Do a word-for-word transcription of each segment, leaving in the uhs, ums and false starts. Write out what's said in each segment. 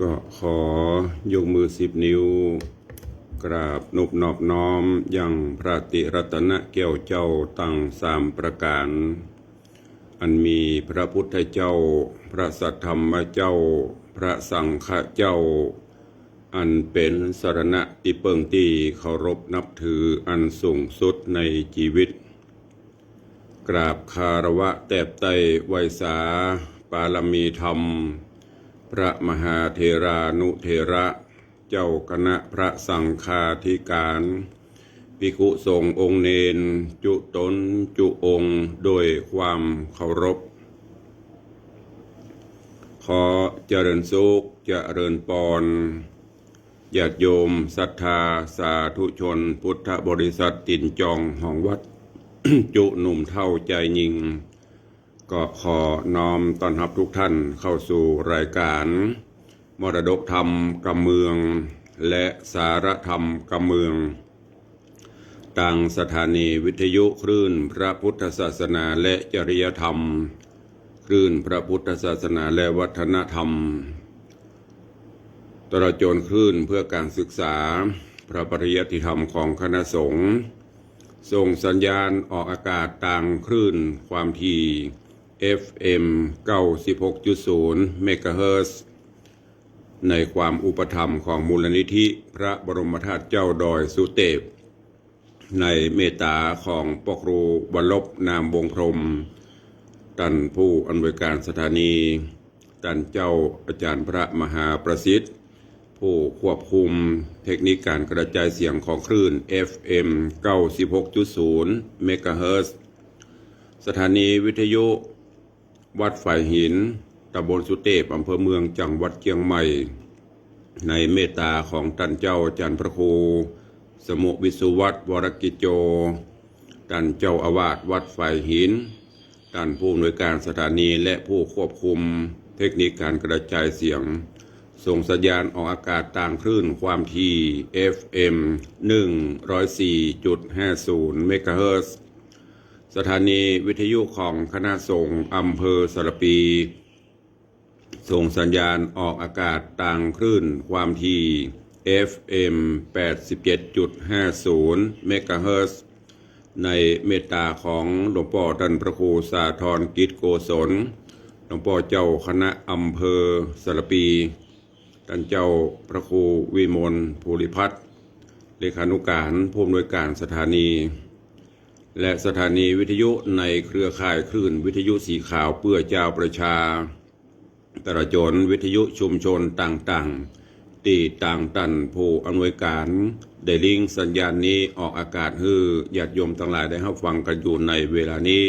ก็ขอยกมือสิบนิ้ว กราบนบนอบน้อมยังพระติรัตนแก้วเจ้าตังสามประก๋าน อันมีพระพุทธเจ้า พระสัทธรรมเจ้า พระสังฆะเจ้า อันเป๋นสรณะตี้เปิ้งตี้เคารพนับถืออันสูงสุดในจีวิต กราบคารวะแตบไต้ไหว้สาปารมีธรรม พระมหาเถรานุเถระ เจ้าคณะพระสังฆาธิก๋าน ภิกขุสงฆ์องค์เณร จุ๊ต๋นจุ๊องค์ โดยความเคารพ ขอเจริญสุข เจริญปอน ญาติโยมศรัทธาสาธุชนพุทธบริษัทตี๋นจองห้องวัด จุ๊หนุ่มเฒ่าจายญิง ก็ขอน้อมต้อนฮับทุกท่านเข้าสู่รายก๋าน มรดกธรรมกำเมือง และสาระธรรมกำเมือง ตางสถานีวิทยุคลื่นพระพุทธศาสนาและจริยธรรม คลื่นพระพุทธศาสนาและวัฒนธรรม ตลอดจ๋นคลื่นเพื่อการศึกษาพระปริยัติธรรมของคณะสงฆ์ ส่งสัญญาณออกอากาศตางคลื่นความถี่ เอฟเอ็ม เก้าสิบหกจุดศูนย์ เมกะเฮิรตซ์ ในความอุปถัมภ์ของมูลนิธิพระบรมธาตุเจ้าดอยสุเตป ในเมตตาของป้อครูวรรณลบ นามวงศ์พรหม ต้านผู้อำนวยการสถานี ต้านเจ้าอาจ๋ารย์พระมหาประสิทธิ์ ผู้ควบคุมเทคนิคการกระจายเสียงของคลื่น เอฟเอ็ม เก้าสิบหกจุดศูนย์ เมกะเฮิรตซ์ สถานีวิทยุ วัดฝายหิน ตำบลสุเตป อำเภอเมือง จังหวัดเจียงใหม่ ในเมตตาของต้านเจ้าอาจ๋ารย์พระครู สมุห์ วิศวัตร วรกิจโจ ต้านเจ้าอาวาสวัดฝายหิน ต้านผู้อำนวยการสถานี และผู้ควบคุมเทคนิคการกระจายเสียง ส่งสัญญาณออกอากาศตางคลื่นความถี่ เอฟเอ็ม หนึ่งร้อยสี่จุดห้าศูนย์ เมกะเฮิรตซ์ สถานีวิทยุของคณะสงฆ์อำเภอสารภี ส่งสัญญาณออกอากาศตางคลื่นความถี่ เอฟเอ็ม แปดสิบเจ็ดจุดห้าศูนย์ เมกะเฮิรตซ์ ในเมตตาของหลวงป้อต้านพระครูสาธรกิจโกศล หลวงป้อเจ้าคณะอำเภอสารภี ต้านเจ้าพระครูวิมลภูริพัฒน์ เลขานุการผู้อำนวยการสถานี และสถานีวิทยุในเครือข่ายคลื่นวิทยุสีขาวเปื้อจาวประชา ตลอดจ๋นวิทยุชุมชนต่างๆ ตี้ตางต้านผู้อำนวยการได้ลิงก์สัญญาณนี้ออกอากาศหื้อญาติโยมตังหลายได้ฮับฟังกั๋นอยู่ในเวลานี้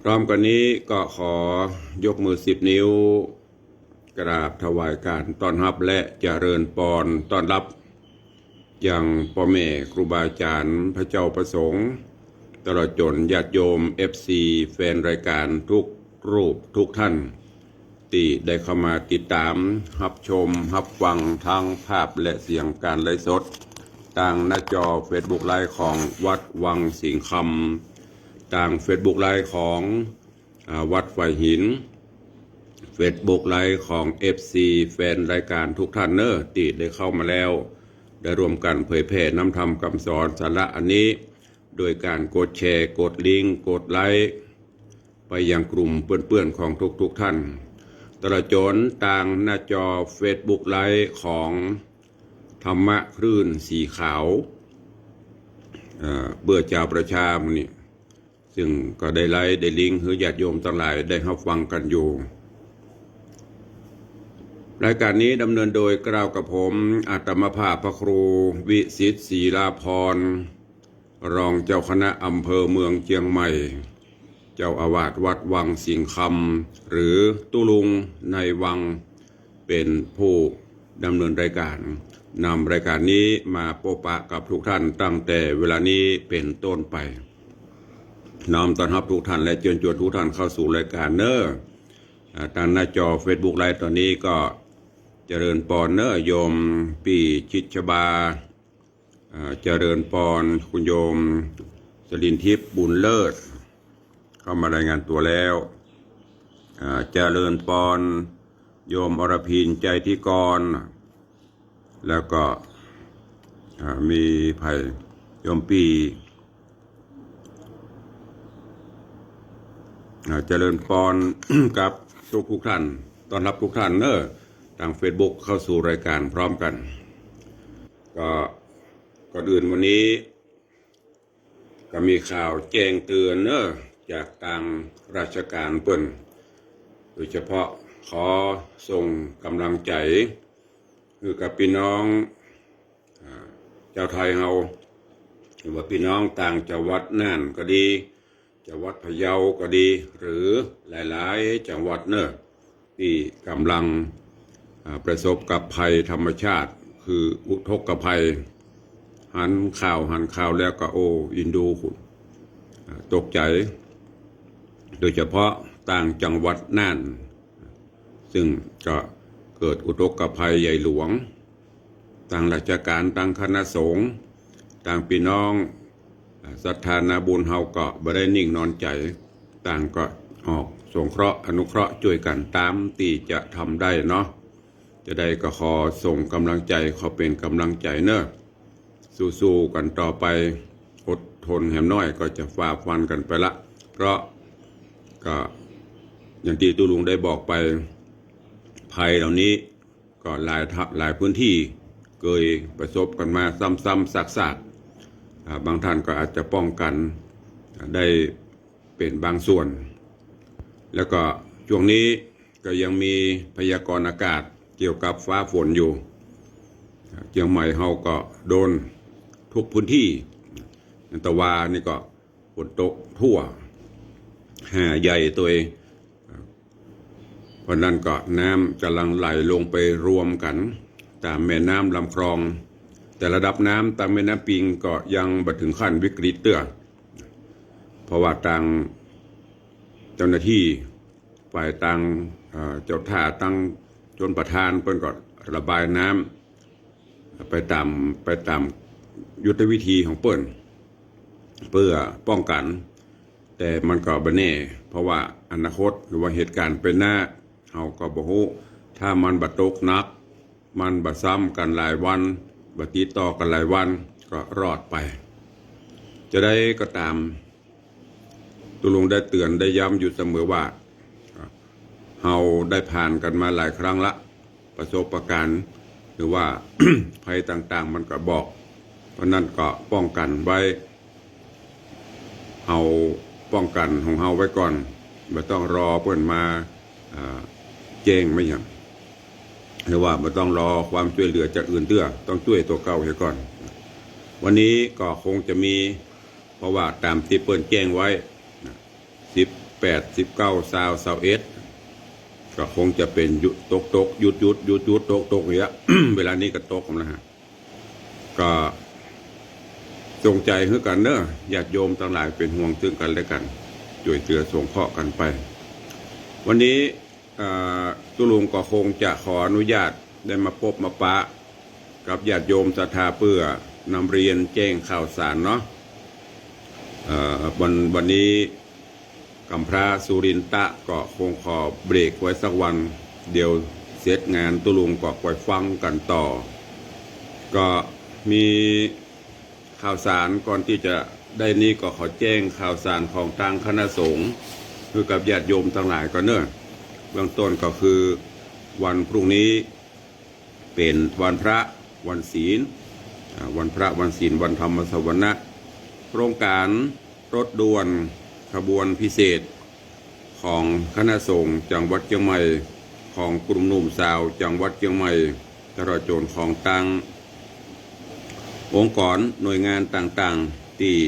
พร้อมกั๋นนี้ก็ขอยกมือสิบนิ้ว กราบถวายก๋านต้อนฮับและเจริญปอนต้อนฮับ ยังป้อแม่ครูบาอาจ๋ารย์พระเจ้าพระสงฆ์ ตลอดจ๋นญาติโยม เอฟซี แฟนรายก๋านทุกรูปทุกท่าน ตี้ได้เข้ามาติดตามฮับชมฮับฟังทั้งภาพและเสียงก๋านไลฟ์สด ตางหน้าจอเฟซบุ๊กไลฟ์ของวัดวังสิงห์คำ ตางเฟซบุ๊กไลฟ์ของ อ่า วัดฝายหิน เฟซบุ๊กไลฟ์ของ เอฟซี แฟนรายก๋านทุกท่านเน่อ ตี้ได้เข้ามาแล้ว ได้ร่วมกั๋นเผยแผ่น้ำธรรมกำสอนสาระอันนี้ โดยก๋านกดแชร์ กดลิงก์ กดไลก์ ไปยังกลุ่มเปื้อนๆ ของทุกๆ ท่าน ตลอดจ๋นตางหน้าจอเฟซบุ๊กไลฟ์ของธรรมะคลื่นสีขาว เอ่อ เปื้อจาวประชาหมู่นี้ ซึ่งก็ได้ไลฟ์ได้ลิงก์หื้อญาติโยมตังหลายได้ฮับฟังกั๋นอยู่ รายก๋านนี้ดำเนินโดยเกล้ากระผม อาตมาภาพพระครูวิสิทธิ์ ศรีลาภรณ์ รองเจ้าคณะอำเภอเมืองเจียงใหม่ เจ้าอาวาสวัดวังสิงห์คำ หรือตุ๊ลุงในวัง เป๋นผู้ดำเนินรายก๋าน นำรายก๋านนี้มาปบปะกับทุกท่านตั้งแต่เวลานี้เป๋นต้นไป น้อมต้อนฮับทุกท่านและเจิญจวนทุกท่านเข้าสู่รายก๋านเน่อ อ่า ตางหน้าจอเฟซบุ๊กไลฟ์ต๋อนนี้ก็เจริญปอนเน่อ โยมปี้ชิดชบา อ่า เจริญปอน คุณโยมสลินทิพย์ บุญเลิศ เข้ามารายงานตั๋วแล้ว อ่า เจริญปอน โยมอรพิน ใจธิกร แล้วก็ อ่า มีใผ โยมปี้ อ่า เจริญปอน กับทุกๆ ท่าน ต้อนรับทุกท่านเนอะ ตางเฟซบุ๊กเข้าสู่รายการพร้อมกัน ก็ ก่อนอื่นวันนี้ ก็มีข่าวแจ้งเตือนเนอะ จากตางราชก๋านเปิ้น โดยเฉพาะขอส่งก๋ำลังใจ๋ หื้อกับปี้น้อง อ่า จาวไทยเฮา หรือว่าปี้น้องตางจังหวัดน่านก็ดี จังหวัดพะเยาก็ดี หรือหลายๆ จังหวัดเนอะ ตี้ก่ำลัง อ่า ประสบกับภัยธรรมชาติ คืออุทกภัย หันข่าว หันข่าวแล้วก็ โอ้ อินดู อ่า ตกใจ๋ โดยเฉพาะตางจังหวัดน่าน ซึ่งก็เกิดอุทกภัยใหญ่หลวง ตางราชก๋าน ตางคณะสงฆ์ ตางปี้น้อง อ่า ศรัทธานาบุญเฮาก็บ่ได้นิ่งนอนใจ๋ ต่างก็ออกสงเคราะห์อนุเคราะห์จ้วยกั๋นต๋ามตี้จะทำได้เนาะ จาใดก็ขอส่งก๋ำลังใจ๋ ขอเป๋นก๋ำลังใจ๋เนอะ สู้ๆ กั๋นต่อไป อดทนแหมน้อยก็จะฝ่าฟันกั๋นไปละ เพราะก็อย่างตี้ตุ๊ลุงได้บอกไป ภัยเหล่านี้ก็หลายทะ หลายพื้นที่เกยประสบกั๋นมาซ้ำๆ ซากๆ อ่า บางท่านก็อาจจะป้องกั๋น อ่า ได้เป๋นบางส่วน แล้วก็ช่วงนี้ก็ยังมีพยากรณ์อากาศเกี่ยวกับฟ้าฝนอยู่ อ่า เจียงใหม่เฮาก็โดนทุกพื้นที่ อันตะวานี่ก็ฝนตกทั่ว หาดใหญ่ตวย เพราะนั้นก็น้ำก่ำลังไหลลงไปรวมกั๋นต๋ามแม่น้ำลำคลอง แต่ระดับน้ำตางแม่น้ำปิงก็ยังบ่เถิงขั้นวิกฤตเตื้อ เพราะว่าตางเจ้าหน้าตี้ฝ่ายตาง เอ่อ เจ้าท่า ตางชลประทานเปิ้นก็ระบายน้ำ ไปต๋าม ไปต๋ามยุทธวิธีของเปิ้น เปื้อป้องกั๋น แต่มันก็บ่แน่ เพราะว่าอนาคตหรือว่าเหตุก๋ารณ์ไปหน้า เฮาก็บ่ฮู้ ถ้ามันบ่ตกหนัก มันบ่ซ้ำกั๋นหลายวัน บ่ติดต่อกั๋นหลายวัน ก็รอดไป จาใดก็ต๋าม ตุ๊ลุงได้เตื๋อนได้ย้ำอยู่เสมอว่า เฮาได้ผ่านกั๋นมาหลายครั้งละ ประสบการณ์ หรือว่า ภัยต่างๆ มันก็บอก เพราะนั้นก็ป้องกั๋นไว้ เฮาป้องกั๋นของเฮาไว้ก่อน บ่ต้องรอเปิ้นมา อ่า แจ้งมาหยัง หรือว่าบ่ต้องรอความจ้วยเหลือจากอื่นเตื้อ ต้องจ้วยตั๋วเก่าเหียก่อน วันนี้ก็คงจะมี เพราะว่าต๋ามตี้เปิ้นแจ้งไว้นะ สิบแปด สิบเก้า ซาว ซาวเอ็ด ก็คงจะเป๋นหยุดตกๆ หยุดๆ หยุดๆ ตกๆ อย่างเงี้ย เวลานี้ก็ตกแล้วฮะ ก็ส่งใจ๋หื้อกั๋นเนอะ ญาติโยมตังหลาย เป๋นห่วงซึ่งกั๋นและกั๋น จ้วยเหลือสงเคราะห์กั๋นไป วันนี้ เอ่อ ตุ๊ลุงก็คงจะขออนุญาตได้มาปบมาปะกับญาติโยมศรัทธาเปื้อนำเรียนแจ้งข่าวสารเนาะ เอ่อ วัน วันนี้ก๋ำพร้าสุรินทะก็คงขอเบรกไว้สักวัน เดี๋ยวเสร็จงานตุ๊ลุงก็ไปฟังกั๋นต่อ ก็มีข่าวสารก่อนตี้จะได้นี้ก็ขอแจ้งข่าวสารของตางคณะสงฆ์หื้อกับญาติโยมตังหลายก่อนเนอะ เบื้องต้นก็คือวันพรุ่งนี้เป๋นวันพระวันศีล อ่า วันพระวันศีล วันธรรมสวนะ โครงก๋านรถด่วนขบวนพิเศษ ของคณะสงฆ์จังหวัดเจียงใหม่ ของกลุ่มหนุ่มสาวจังหวัดเจียงใหม่ ตลอดจ๋นของตางองค์กรหน่วยงานต่างๆ ตี้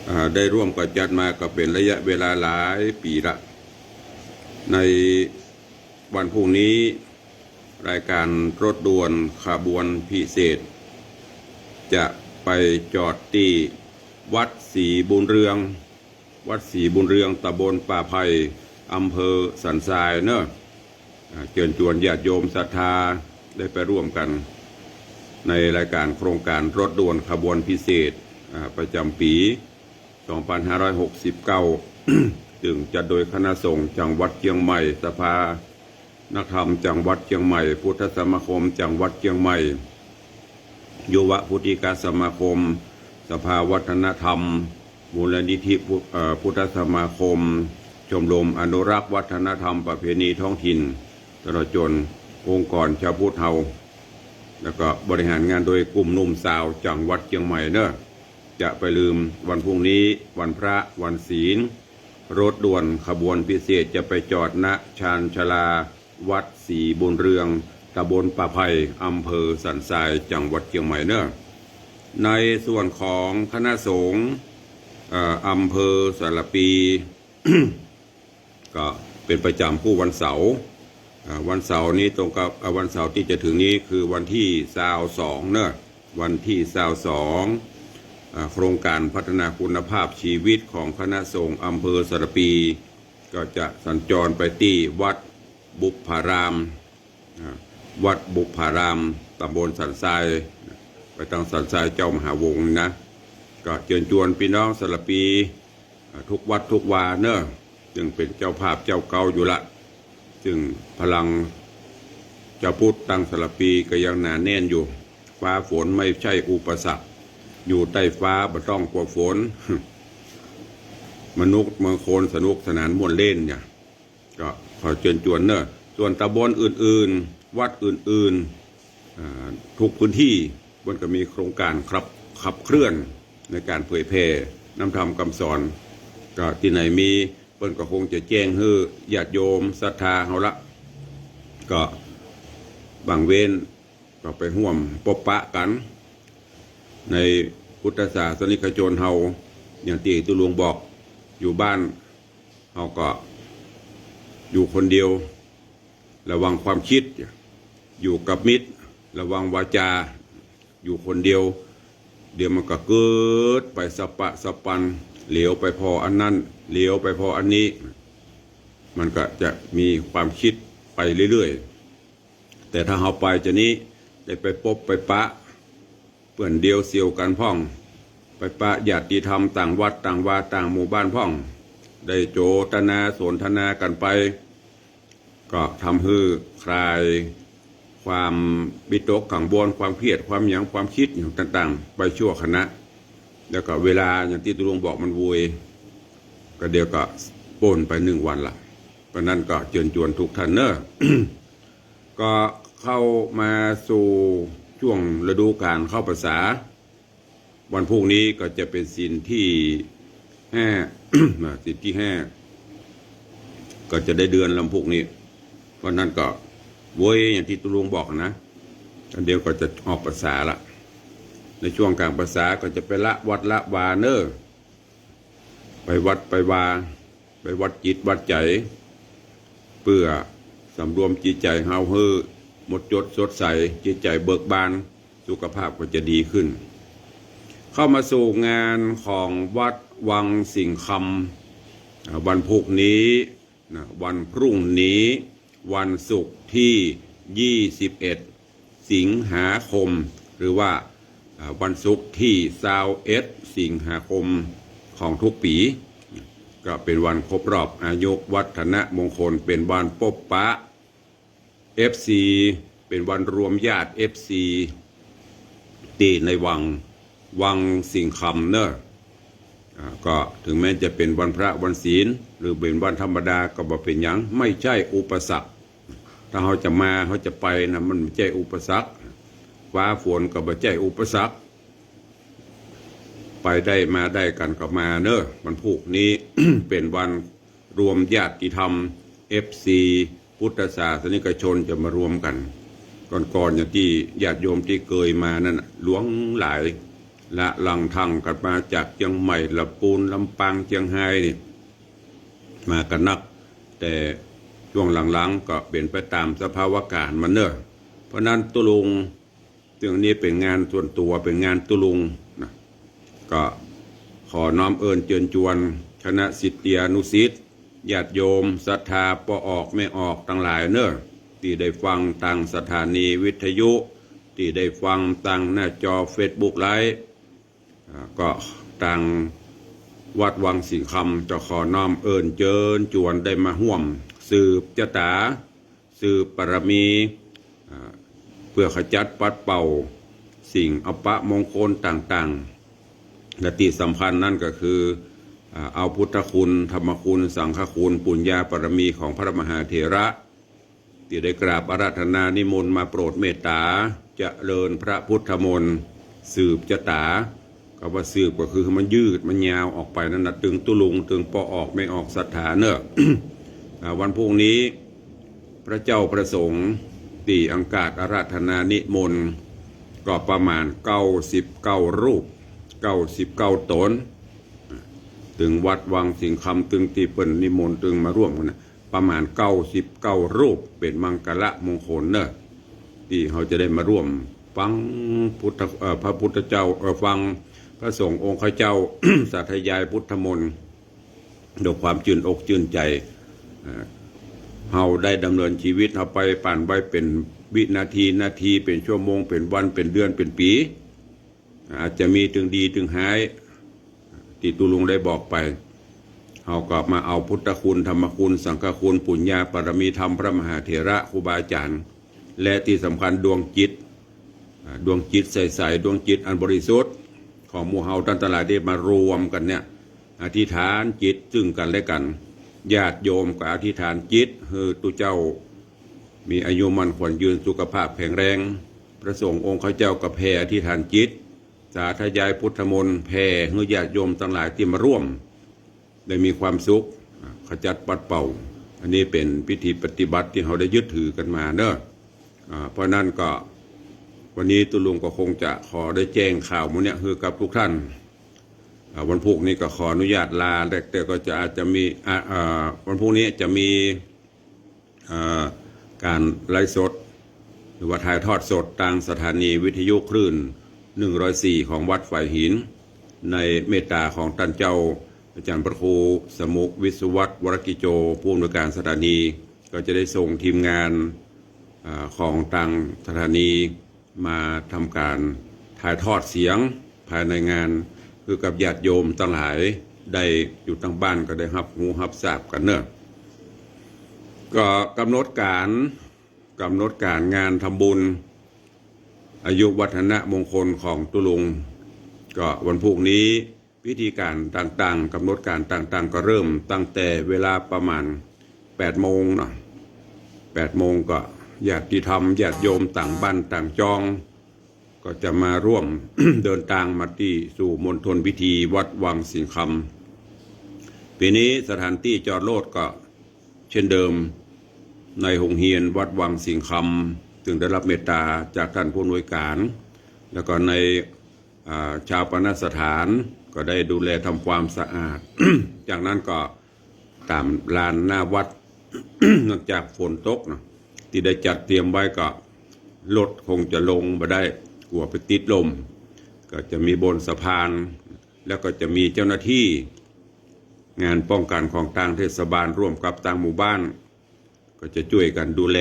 อ่า ได้ร่วมกั๋นจัดมาก็เป๋นระยะเวลาหลายปี๋ละ ในวันพรุ่งนี้ รายก๋านรถด่วนขบวนพิเศษ จะไปจอดตี้วัดศรีบุญเรือง วัดศรีบุญเรือง ตำบลป่าไผ่ อำเภอสันทรายเนอะ อ่า เจิญจวนญาติโยมศรัทธาได้ไปร่วมกั๋น ในรายก๋านโครงก๋านรถด่วนขบวนพิเศษ อ่า ประจ๋ำปี๋ สองพันห้าร้อยหกสิบเก้า ซึ่งจัดโดยคณะสงฆ์จังหวัดเจียงใหม่ สภานักธรรมจังหวัดเจียงใหม่ พุทธสมาคมจังหวัดเจียงใหม่ ยุวพุทธิกสมาคม สภาวัฒนธรรม มูลนิธิพุ- เอ่อ พุทธสมาคม ชมรมอนุรักษ์วัฒนธรรมประเพณีท้องถิ่น ตลอดจนองค์กรชาวพุทธเฮา แล้วก็บริหารงานโดยกลุ่มหนุ่มสาวจังหวัดเจียงใหม่เนอะ จะไปลืม วันพรุ่งนี้วันพระวันศีล รถด่วนขบวนพิเศษจะไปจอด ณ ชานชาลาวัดศรีบุญเรือง ตำบลป่าไผ่ อำเภอสันทราย จังหวัดเจียงใหม่เนอะ ในส่วนของคณะสงฆ์ เอ่อ อำเภอสารภี ก็เป็นประจำกู้วันเสาร์ อ่า วันเสาร์นี้ตรงกับ อ่า วันเสาร์ที่จะถึงนี้คือวันที่ซาวสองเนอะ วันที่ซาวสอง อ่า โครงการพัฒนาคุณภาพชีวิตของคณะสงฆ์อำเภอสารภี ก็จะสัญจรไปตี้วัดบุพพาราม อ่า วัดบุพพาราม ตำบลสันทราย ไปตางสันทรายเจ้ามหาวงศ์นะ ก็เจิญจวนปี้น้องสารภี อ่า ทุกวัดทุกวาเนอะ ซึ่งเป๋นเจ้าภาพเจ้าเก่าอยู่ละ ซึ่งพลังจาวพุทธตางสารภีก็ยังหนาแน่นอยู่ ฟ้าฝนไม่ใจ้อุปสรรค อยู่ใต้ฟ้าบ่ต้องกั๋วฝน มนุษย์เมืองโคนสนุกสนานม่วนเล่นเนี่ย ก็ขอเจิญจวนเนอะ ส่วนตำบลอื่นๆ วัดอื่นๆ อ่า ทุกพื้นตี้เปิ้นก็มีโครงการขับ ขับเคลื่อนในก๋านเผยแผ่นำธรรมกำสอน ก็ตี้ไหนมีเปิ้นก็คงจะแจ้งหื้อญาติโยมศรัทธาเฮาละ ก็บางเว้นก็ไปฮ่วมปบปะกั๋น ในพุทธศาสนิกชนเฮา อย่างตี้ตุ๊ลุงบอก อยู่บ้านเฮาก็อยู่คนเดียว ระวังความกึ๊ด อยู่กับมิตร ระวังวาจา อยู่คนเดียว เดี๋ยวมันก็เกิดไปสะปะสะปัน เหลียวไปผ่ออันนั้น เหลียวไปผ่ออันนี้ มันก็จะมีความกึ๊ดไปเรื่อยๆ แต่ถ้าเฮาไปจานี้ ได้ไปปบไปปะ เปื้อนเดียวเสี่ยวกั๋นพ่อง ไปปะญาติธรรมต่างวัดต่างวาต่างหมู่บ้านพ่อง ได้โจตนาสนทนากั๋นไป ก็ทำหื้อคลายความวิตกกังวล ความเครียด ความหยัง ความกึ๊ดหยังต่างๆ ไปชั่วขณะ แล้วก็เวลาอย่างตี้ตุ๊ลุงบอกมันโวย ก็เดี๋ยวก็ป๊นไปหนึ่งวันละ เพราะนั้นก็เจิญจวนทุกท่านเนอะ ก็เข้ามาสู่ช่วงฤดูก๋าลเข้าพรรษา วันพูกนี้ก็จะเป๋นศีลตี้ห้า อ่า ศีลตี้ห้า ก็จะได้เดือนละพูกนี้ เพราะนั้นก็โวยอย่างตี้ตุ๊ลุงบอกนะ อันเดียวก็จะออกพรรษาละ ในช่วงก๋างพรรษาก็จะไปละวัดละวาเนอะ ไปวัดไปวา ไปวัดจิตวัดใจ๋ เปื้อสำรวมจิตใจ๋เฮาหื้อหมดจดสดใส จิตใจ๋เบิกบาน สุขภาพก็จะดีขึ้น เข้ามาสู่งานของวัดวังสิงห์คำ อ่า วันพูกนี้นะ วันพรุ่งนี้ วันศุกร์ตี้ยี่สิบเอ็ด สิงหาคม หรือว่า อ่า วันศุกร์ตี้ซาวเอ็ด สิงหาคมของทุกปี๋ ก็เป๋นวันครบรอบอายุวัฒนมงคล เป๋นวันปบปะ เอฟซี เป๋นวันรวมญาติ เอฟซี ตี้ในวัง วังสิงห์คำเนอะ อ่า ก็ถึงแม้จะเป๋นวันพระวันศีล หรือเป๋นวันธรรมดาก็บ่เป๋นหยัง ไม่ใจ้อุปสรรค ถ้าเฮาจะมาเฮาจะไปนะ มันบ่ใจ้อุปสรรค ฟ้าฝนก็บ่ใจ้อุปสรรค ไปได้มาได้กั๋นก็มาเนอะ วันพูกนี้ เป๋นวันรวมญาติธรรม เอฟซี พุทธศาสนิกชนจะมารวมกั๋น ก่อนๆ อย่างตี้ญาติโยมตี้เกยมานั่นน่ะ หลวงหลาย ละลังทั่งกั๋นมาจากเจียงใหม่ ละปูน ลำปาง เจียงฮายนี่ มากั๋นนัก แต่ช่วงหลังๆ ก็เป๋นไปต๋ามสภาวะก๋าลมันเนอะ เพราะนั้นตุ๊ลุง ซึ่งอันนี้เป๋นงานส่วนตั๋ว เป๋นงานตุ๊ลุงนะ ก็ขอน้อมเอิ้นเจิญจวนคณะศิษยานุศิษย์ ญาติโยมศรัทธาป้อออกแม่ออกตังหลายเนอะ ตี้ได้ฟังตางสถานีวิทยุ ตี้ได้ฟังตางหน้าจอเฟซบุ๊กไลฟ์ อ่า ก็ตาง วัดวังสิงห์คำจะขอน้อมเอิ้นเจิญจวนได้มาฮ่วมสืบจะต๋า สืบปารมี อ่า เปื้อขจัดปัดเป่าสิ่งอัปมงคลต่างๆ และตี้สำคัญนั้นก็คือ อ่า เอาพุทธคุณ ธรรมคุณ สังฆคุณ ปุญญาปารมีของพระมหาเถระ ตี้ได้กราบอาราธนานิมนต์มาโปรดเมตต๋า เจริญพระพุทธมนต์ สืบจะต๋า กำว่าสืบก็คือหื้อมันยืดมันยาวออกไปนั่นนะ ตึงตุ๊ลุง ตึงป้อออกแม่ออกศรัทธาเน่อ อ่า วันพรุ่งนี้ พระเจ้าพระสงฆ์ตี้อังคาดอาราธนานิมนต์ ก็ประมาณเก้าสิบเก้ารูป เก้าสิบเก้าต๋น ตึงวัดวังสิงห์คำ ตึงตี้เปิ้นนิมนต์ ตึงมาร่วมกั๋นนะ ประมาณเก้าสิบเก้ารูป เป๋นมังคละมงคลเน่อ ตี้เฮาจะได้มาร่วมฟังพุทธ เอ่อ พระพุทธเจ้า เอ่อ ฟังพระสงฆ์องค์ข้าเจ้า สาธยายพุทธมนต์ ด้วยความจื้นอกจื้นใจ๋ เอ่อ เฮาได้ดำเนินชีวิตเฮาไป ผ่านไปเป๋นวินาที นาที เป๋นชั่วโมง เป๋นวัน เป๋นเดือน เป๋นปี๋ อาจจะมีตึงดีตึงฮ้าย ตี้ตุ๊ลุงได้บอกไป เฮาก็มาเอาพุทธคุณ ธรรมคุณ สังฆคุณ ปุญญาปารมีธรรมพระมหาเถระครูบาอาจ๋ารย์ และตี้สำคัญดวงจิต อ่า ดวงจิตใสๆ ดวงจิตอันบริสุทธิ์ของหมู่เฮาต้านตังหลายได้มารวมกั๋นเนี่ย อธิษฐานจิตซึ่งกั๋นและกั๋น ญาติโยมก็อธิษฐานจิตหื้อตุ๊เจ้ามีอายุมั่นขวัญยืน สุขภาพแข็งแรง พระสงฆ์องค์ข้าเจ้าก็แผ่อธิษฐานจิต สาธยายพุทธมนต์ แผ่หื้อญาติโยมตังหลายตี้มาร่วม ได้มีความสุข อ่า ขจัดปัดเป่า อันนี้เป๋นพิธีปฏิบัติตี้เฮาได้ยึดถือกั๋นมาเน่อ อ่า เพราะนั้นก็วันนี้ตุ๊ลุงก็คงจะขอได้แจ้งข่าวหมู่เนี่ยหื้อกับทุกท่าน อ่า วันพุธนี้ก็ขออนุญาตลา แต่ แต่ก็จะอาจจะมี อ่า อ่า วันพุธนี้จะมี เอ่อ ก๋านไลฟ์สด หรือว่าถ่ายทอดสดตางสถานีวิทยุคลื่น หนึ่งร้อยสี่ ของวัดฝายหิน ในเมตต๋าของต้านเจ้าอาจ๋ารย์พระครูสมุห์ วิศวัฒน์ วรกิจโจ ผู้อำนวยก๋านสถานี ก็จะได้ส่งทีมงาน เอ่อ ของตางสถานี มาทำก๋านถ่ายทอดเสียงภายในงาน หื้อกับญาติโยมตังหลายได้อยู่ตางบ้านก็ได้ฮับฮู้ฮับทราบกั๋นเน่อ ก็ก๋ำหนดก๋าน ก๋ำหนดก๋านงานทำบุญอายุวัฒนมงคลของตุ๊ลุง ก็วันพุธนี้ พิธีก๋านต่างๆ ก๋ำหนดก๋านต่างๆ ก็เริ่มตั้งแต่เวลาประมาณแปดโมงเนาะ แปดโมงก็ญาติธรรม ญาติโยมต่างบ้านต่างจอง ก็จะมาร่วม เดินตางมาตี้สู่มณฑลพิธีวัดวังสิงห์คำ ปี๋นี้สถานตี้จอดรถก็เช่นเดิม ในโฮงเฮียนวัดวังสิงห์คำ ซึ่งได้ฮับเมตต๋าจากต้านผู้อำนวยก๋าน แล้วก็ใน อ่า ฌาปนสถานก็ได้ดูแลทำความสะอาด จากนั้นก็ต๋ามลานหน้าวัด เนื่องจากฝนตกเนาะ ตี้ได้จัดเตรียมไว้ก็รถคงจะลงบ่ได้ กั๋วไปติดล่ม ก็จะมีบนสะพาน แล้วก็จะมีเจ้าหน้าตี้งานป้องกั๋นของตางเทศบาลร่วมกับตางหมู่บ้าน ก็จะจ้วยกั๋นดูแล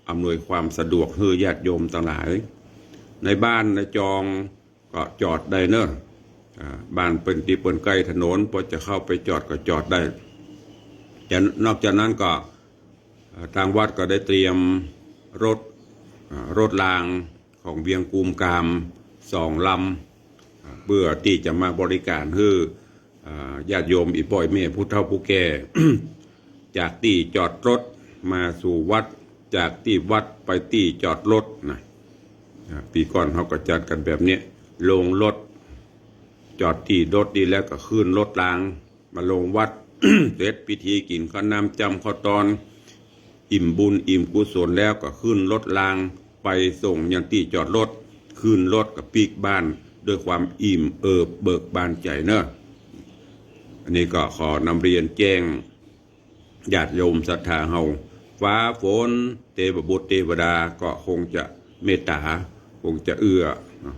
อำนวยความสะดวกหื้อญาติโยมตังหลาย ในบ้านในจองก็จอดได้เน่อ อ่า บ้านเปิ้นตี้เปิ้นใก้ถนน พอจะเข้าไปจอดก็จอดได้ จะ นอกจากนั้นก็ อ่า ตางวัดก็ได้เตรียมรถ อ่า รถรางของเวียงกุมกามสองลำ อ่า เปื้อตี้จะมาบริก๋านหื้อ อ่า ญาติโยมอี่ป้ออี่เม่ผู้เฒ่าผู้แก่ จากตี้จอดรถมาสู่วัด จากตี้วัดไปตี้จอดรถนะ อ่า ปีก่อนเฮาก็จัดกั๋นแบบนี้ ลงรถ จอดตี้รถนี่แล้วก็ขึ้นรถรางมาลงวัด เสร็จพิธีกิ๋นข้าวน้ำจ้ำข้าวตอน อิ่มบุญอิ่มกุศลแล้วก็ขึ้นรถรางไปส่งยังตี้จอดรถ ขึ้นรถก็ปิ๊กบ้านด้วยความอิ่มเอิบเบิกบานใจ๋เน่อ อันนี้ก็ขอนำเรียนแจ้งญาติโยมศรัทธาเฮา ฟ้าฝนเตวบุตรเตวดาก็คงจะเมตต๋า คงจะเอื้อเนาะ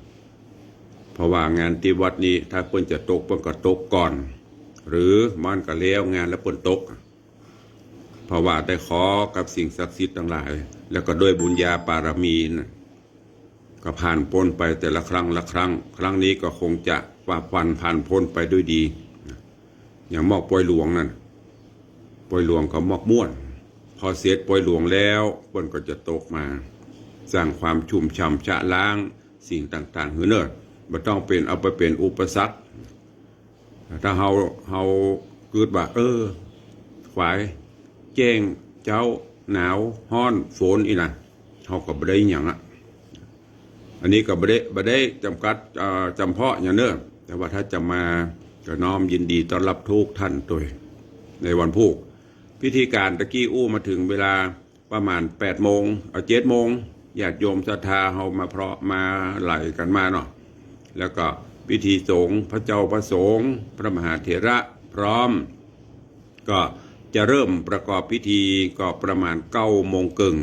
เพราะว่างานตี้วัดนี้ถ้าเปิ้นจะตกเปิ้นก็ตกก่อน หรือมันก็แล้วงานแล้วเปิ้นตก เพราะว่าได้ขอกับสิ่งศักดิ์สิทธิ์ตังหลาย แล้วก็ด้วยบุญญาปารมีนะ ก็ผ่านป๊นไปแต่ละครั้งละครั้ง ครั้งนี้ก็คงจะฝ่าฟันผ่านป๊นไปด้วยดี อย่างหมอกปอยหลวงนั่น ปอยหลวงก็หมอกม่วน พอเสร็จปอยหลวงแล้ว เปิ้นก็จะตกมา สร้างความชุ่มฉ่ำชะล้างสิ่งต่างๆ หื้อเนิ่น บ่ต้องเป๋น เอาไปเป๋นอุปสรรค ถ้าเฮา เฮากึ๊ดว่า เออ ขวาย แจ้งเจ๊า หนาว ฮ้อน ฝน อี้นะ เฮาก็บ่ได้หยังอะ อันนี้ก็บ่ได้ บ่ได้จ๋ำกัด เอ่อ จ๋ำเพาะหยังเน่อ แต่ว่าถ้าจะมาก็น้อมยินดีต้อนฮับกู้ต้านตวย ในวันพูก พิธีก๋านตะกี้อู้มาเถิงเวลาประมาณแปดโมง เอา เจ็ดโมง ญาติโยมศรัทธาเฮามาเพราะมาไหลกั๋นมาเนาะ แล้วก็พิธีสงฆ์ พระเจ้าพระสงฆ์ พระมหาเถระพร้อม ก็จะเริ่มประกอบพิธีก็ประมาณเก้าโมงเกิ่ง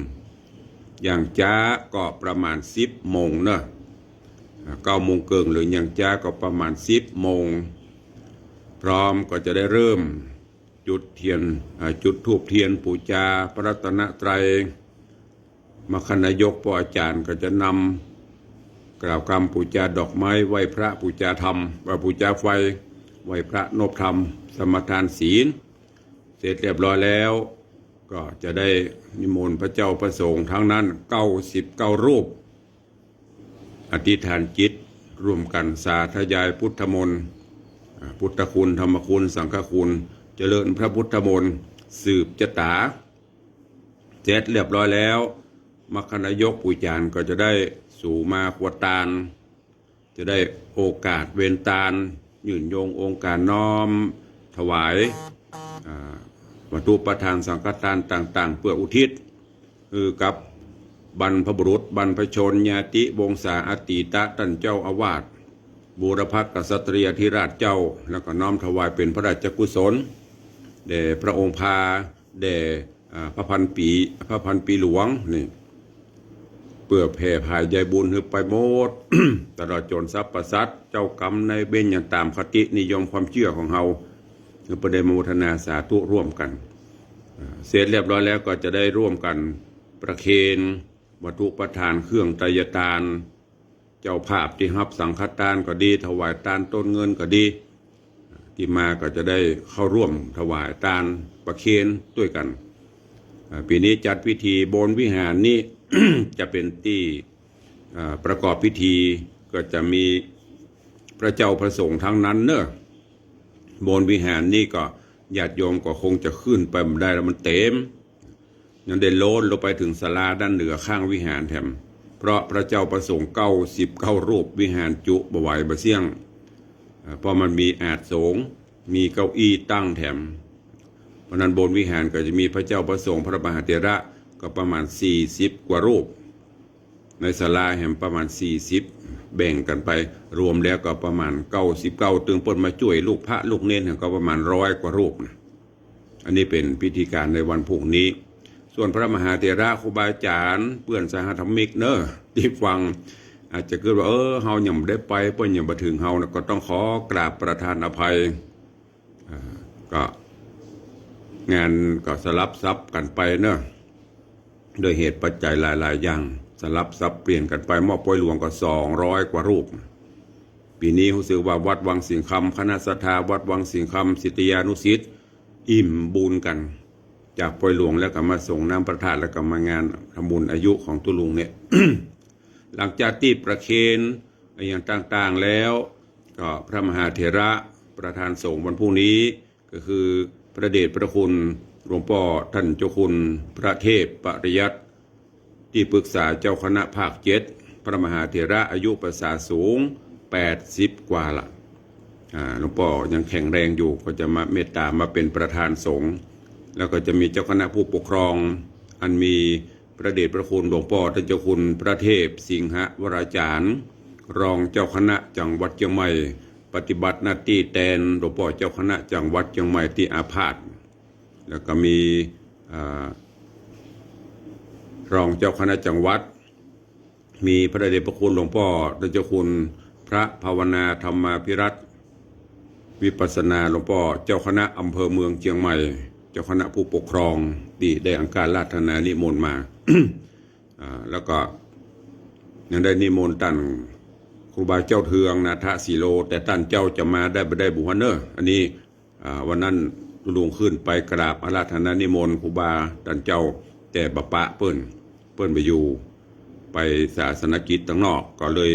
อย่างจ๊าก็ประมาณสิบโมงเนาะ อ่า เก้าโมงเกิ่ง หรืออย่างจ๊าก็ประมาณสิบโมง พร้อมก็จะได้เริ่มจุดเตียน อ่า จุดธูปเตียนปู๋จาพระรัตนตรัย มคคนายกป้ออาจ๋ารย์ก็จะนำกล่าวกำปู๋จาดอกไม้ ไหว้พระ ปู๋จาธรรม เอ่อ ปู๋จาไฟ ไหว้พระนบธรรม สมาทานศีล เสร็จเรียบร้อยแล้ว ก็จะได้นิมนต์พระเจ้าพระสงฆ์ตังนั้นเก้าสิบเก้ารูป อธิษฐานจิตร่วมกั๋นสาธยายพุทธมนต์ อ่า พุทธคุณ ธรรมคุณ สังฆคุณ เจริญพระพุทธมนต์ สืบจะต๋า เสร็จเรียบร้อยแล้ว มคคนายกปู๋อาจ๋ารย์ก็จะได้สูมาครัวตาน จะได้โอกาสเวนตาน ยื่นโยงองค์ก๋านน้อมถวาย อ่า วัตถุปทานสังฆทานต่างๆ เปื้ออุทิศหื้อกับบรรพบุรุษ บรรพชน ญาติวงศาอาตีตะ ต้านเจ้าอาวาส บูรพกษัตริยาธิราชเจ้า แล้วก็น้อมถวายเป๋นพระราชกุศล แด่พระองค์พา แด่ อ่า พระพันปี พระพันปีหลวงนี่ เปื้อแผ่ผายใยบุญหื้อไปหมด ตลอดจ๋นสรรพสัตว์ เจ้ากรรมนายเวร อย่างต๋ามคตินิยมความเจื้อของเฮา หื้อไปได้โมทนาสาธุร่วมกั๋น อ่า เสร็จเรียบร้อยแล้วก็จะได้ร่วมกั๋นประเคนวัตถุปทานเครื่องไตรยตาน เจ้าภาพตี้ฮับสังฆตานก็ดี ถวายตานต้นเงินก็ดี ตี้มาก็จะได้เข้าร่วมถวายตานประเคนตวยกั๋น อ่า ปี๋นี้จัดพิธีบนวิหารนี้ จะเป๋นตี้ อ่า ประกอบพิธี ก็จะมีพระเจ้าพระสงฆ์ตังนั้นเนาะ บนวิหารนี้ก็ญาติโยมก็คงจะขึ้นไปบ่ได้แล้ว มันเต๋ม ยังได้โลนลงไปเถิงศาลาด้านเหนือข้างวิหารแถม เพราะพระเจ้าพระสงฆ์เก้าสิบเก้ารูป วิหารจุบ่ไหวบ่เสี้ยง เอ่อ เพราะมันมีอาสน์สงฆ์ มีเก้าอี้ตั้งแถม เพราะนั้นบนวิหารก็จะมีพระเจ้าพระสงฆ์ พระมหาเถระก็ประมาณสี่สิบกว่ารูป ในศาลาแหมประมาณสี่สิบ แบ่งกั๋นไป รวมแล้วก็ประมาณเก้าสิบเก้า ตึงเปิ้นมาจ้วยลูกพระลูกเณรก็ประมาณร้อยกว่ารูปนะ อันนี้เป๋นพิธีก๋านในวันพูกนี้ ส่วนพระมหาเถระครูบาอาจ๋ารย์ เปื้อนสหธรรมิกเนาะ ตี้ฟัง อาจจะกึ๊ดว่า เออ เฮายังบ่ได้ไป เปิ้นยังบ่เถิงเฮานะ ก็ต้องขอกราบประทานอภัย อ่า ก็งานก็สลับสับกั๋นไปเนาะ ด้วยเหตุปัจจัยหลายๆ อย่าง สลับสับเปลี่ยนกั๋นไป หมอกปอยหลวงก็สองร้อยกว่ารูป ปี๋นี้ฮู้สึกว่าวัดวังสิงห์คำ คณะศรัทธาวัดวังสิงห์คำ ศิษยานุศิษย์ อิ่มบุญกั๋น จากปอยหลวงแล้วก็มาสรงน้ำพระธาตุ แล้วก็มางานทำบุญอายุของตุ๊ลุงเนี่ย หลังจากตี้ประเคนอะหยังต่างๆ แล้ว ก็พระมหาเถระประธานสงฆ์วันพูกนี้ ก็คือพระเดชพระคุณหลวงป้อต้านเจ้าคุณพระเทพปริยัติ ตี้ปรึกษาเจ้าคณะภาคเจ็ด พระมหาเถระอายุพรรรษาสูงแปดสิบกว่าละ อ่า หลวงป้อยังแข็งแรงอยู่ ก็จะมาเมตต๋ามาเป๋นประธานสงฆ์ แล้วก็จะมีเจ้าคณะผู้ปกครอง อันมีพระเดชพระคุณหลวงป้อต้านเจ้าคุณพระเทพสิงหวราจารย์ รองเจ้าคณะจังหวัดเจียงใหม่ ปฏิบัติหน้าตี้แตนหลวงป้อเจ้าคณะจังหวัดเจียงใหม่ตี้อาพาธ แล้วก็มี อ่า รองเจ้าคณะจังหวัด มีพระเดชพระคุณหลวงป้อต้านเจ้าคุณพระภาวนาธรรมาภิรัตน์ วิปัสสนา หลวงป้อเจ้าคณะอำเภอเมืองเจียงใหม่ เจ้าคณะผู้ปกครองตี้ได้อังคาราธนานิมนต์มา อ่า แล้วก็ยังได้นิมนต์ต้านครูบาเจ้าเทืองนาถสีโล แต่ต้านเจ้าจะมาได้บ่ได้บ่ฮู้เน่อ อันนี้ อ่า วันนั้นตุ๊ลุงขึ้นไปกราบอาราธนานิมนต์ครูบาต้านเจ้า แต่บ่ปะเปิ้น เปิ้นไปอยู่ ไปศาสนกิจตางนอก ก็เลย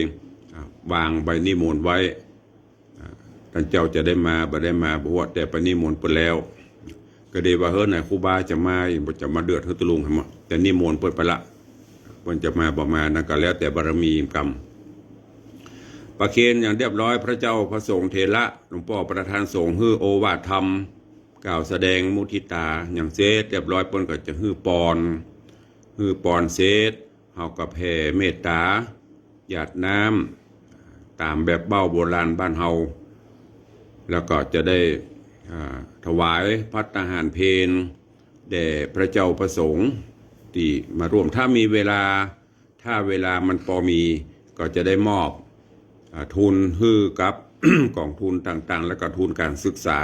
อ่า วางใบนิมนต์ไว้ อ่า ต้านเจ้าจะได้มาบ่ได้มาบ่ฮู้ แต่ไปนิมนต์เปิ้นแล้ว ก็ได้ว่า เฮ้อ ไหนครูบาจะมา บ่จะมาเดือดหื้อตุ๊ลุงหาหมด แต่นิมนต์เปิ้นไปละ เปิ้นจะมาบ่มานั้นก็แล้วแต่บารมีกรรม ประเคนอย่างเรียบร้อย พระเจ้าพระสงฆ์เถระ หลวงป้อประธานสงฆ์หื้อโอวาทธรรม กล่าวแสดงมุทิตาอย่างเสร็จเรียบร้อย เปิ้นก็จะหื้อปอน หื้อปอนเสร็จ เฮาก็แผ่เมตตา หยาดน้ำ ต๋ามแบบเบ้าโบราณบ้านเฮา แล้วก็จะได้ อ่า ถวายภัตตาหารเพลแด่พระเจ้าพระสงฆ์ตี้มาร่วม ถ้ามีเวลา ถ้าเวลามันปอมี ก็จะได้มอบ อ่า ทุนหื้อกับ ก๋องทุนต่างๆ แล้วก็ทุนการศึกษา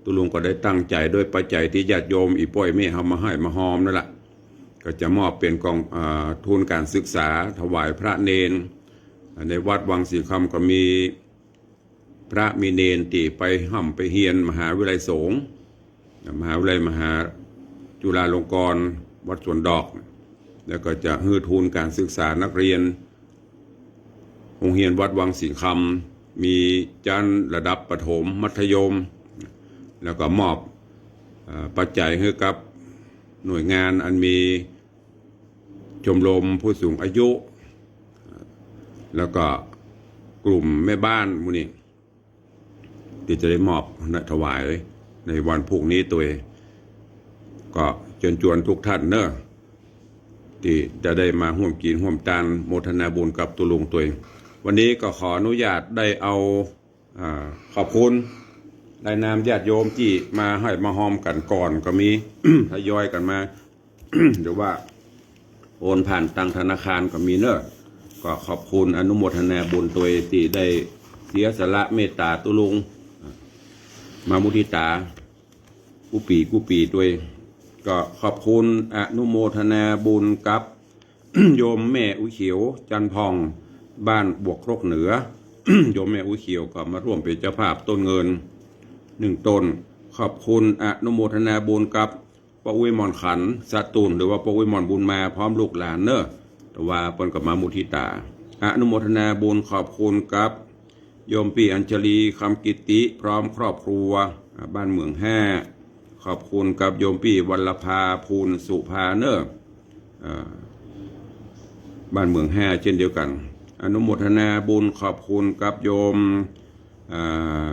ตุ๊ลุงก็ได้ตั้งใจ๋ด้วยปัจจัยตี้ญาติโยมอี่ป้ออี่เมย์เฮามาฮ่อยมาฮอมนั่นแหละ ก็จะมอบเป๋นก๋อง อ่า ทุนการศึกษา ถวายพระเณร อ่า ในวัดวังสิงห์คำก็มีพระมีเณรตี้ไปฮ่ำไปเฮียนมหาวิทยาลัยสงฆ์ มหาวิทยาลัยมหาจุฬาลงกรณ์ วัดสวนดอก แล้วก็จะหื้อทุนการศึกษานักเรียน โฮงเฮียนวัดวังสิงห์คำ มีจั้นระดับประถม มัธยม แล้วก็มอบ เอ่อ ปัจจัยหื้อกับหน่วยงานอันมีชมรมผู้สูงอายุ แล้วก็กลุ่มแม่บ้านหมู่นี้ ตี้จะได้มอบนะ ถวายในวันพรุ่งนี้ตวย ก็เจิญจวนทุกท่านเนอะ ตี้จะได้มาฮ่วมกิ๋นฮ่วมตาน โมทนาบุญกับตุ๊ลุงตวย วันนี้ก็ขออนุญาตได้เอา อ่า ขอบคุณรายนามญาติโยมตี้มาฮ่อยมาฮอมกั๋นก่อนก็มี ทยอยกั๋นมา หรือว่าโอนผ่านตางธนาคารก็มีเนอะ ก็ขอบคุณอนุโมทนาบุญตวยตี้ได้เสียสละเมตตาตุ๊ลุง มามุทิตากู้ปี๋กู้ปี๋ตวย ก็ขอบคุณอนุโมทนาบุญกับ โยมแม่อุ๊ยเขียว จันทร์ผ่อง บ้านบวกครกเหนือ โยมแม่อุ๊ยเขียวก็มาร่วมเป๋นเจ้าภาพต้นเงินหนึ่งต้น ขอบคุณอนุโมทนาบุญกับป้ออุ๊ยหม่อนขัน สตูล หรือว่าป้ออุ๊ยหม่อนบุญมาพร้อมลูกหลานเนอะ แต่ว่าเปิ้นก็มามุทิตา อนุโมทนาบุญขอบคุณกับ โยมปี้อัญชลี คำกิติ พร้อมครอบครัว อ่า บ้านเหมืองห้า ขอบคุณกับโยมปี้วัลลภา ภูลสุภาเนอะ อ่า บ้านเหมืองห้าเช่นเดียวกั๋น อนุโมทนาบุญขอบคุณกับโยม อ่า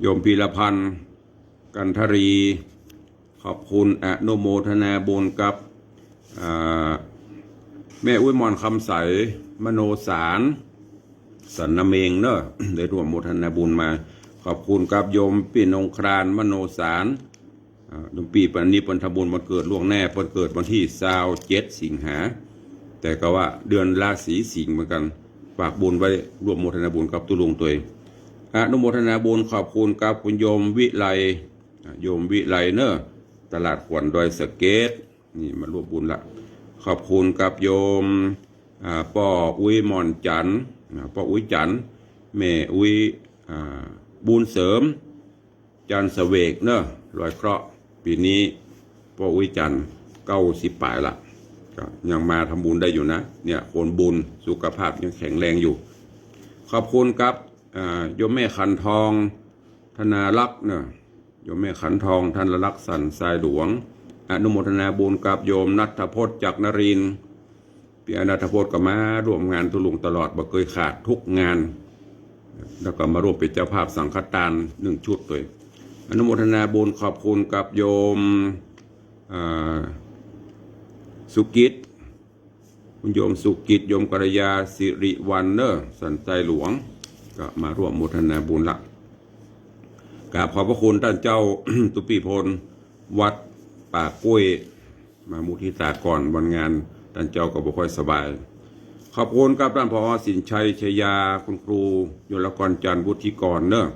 โยมพีรพันธ์ กันทรี ขอบคุณอนุโมทนาบุญกับ อ่า แม่อุ๊ยหม่อนคำใส มโนสาร สันนาเมงเนอะ ได้ร่วมโมทนาบุญมา ขอบคุณกับโยมปี้นงคราน มโนสาร อ่า โยมปี้เปิ้นนี้เปิ้นทำบุญวันเกิดล่วงหน้า เปิ้นเกิดวันตี้ซาวเจ็ดสิงหา แต่ก็ว่าเดือนราศีสิงห์เหมือนกั๋น ฝากบุญไว้ร่วมโมทนาบุญกับตุ๊ลุงตวย อนุโมทนาบุญขอบคุณกับคุณโยมวิไล อ่า โยมวิไลเนอะ ตลาดขวัญดอยสะเก็ด นี่มาร่วมบุญละ ขอบคุณกับโยม อ่า ป้ออุ๊ยหม่อนจันทร์ อ่า ป้ออุ๊ยจันทร์ แม่อุ๊ย อ่า บุญเสริม จันทร์เสวกเนอะ ลอยเคราะห์ ปี๋นี้ป้ออุ๊ยจันทร์เก้าสิบป๋ายละ ก็ยังมาทำบุญได้อยู่นะ เนี่ย คนบุญ สุขภาพยังแข็งแรงอยู่ ขอบคุณกับ อ่า โยมแม่ขันทอง ธนารักษ์เนอะ โยมแม่ขันทอง ธนารักษ์ สันทรายหลวง อนุโมทนาบุญกับโยมณัฐพจน์ จักรนรินทร์ ปี้ณัฐพจน์ก็มาร่วมงานตุ๊ลุงตลอด บ่เกยขาดทุกงาน แล้วก็มาร่วมเป๋นเจ้าภาพสังฆตานหนึ่งชุดตวย อนุโมทนาบุญขอบคุณกับโยม อ่า สุกิต คุณโยมสุกิต โยมกัลยา สิริวัลย์เนอะ สันทรายหลวง ก็มาร่วมโมทนาบุญละ กราบขอบพระคุณต้านเจ้า ตุ๊ปี้พล วัดป่ากล้วย มามุทิตาก่อนวันงาน ต้านเจ้าก็บ่ค่อยสบาย ขอบคุณกับต้าน ผอ สินชัย ชยา คุณครู ยลกร จันทร์ วุฒิกรเนอะ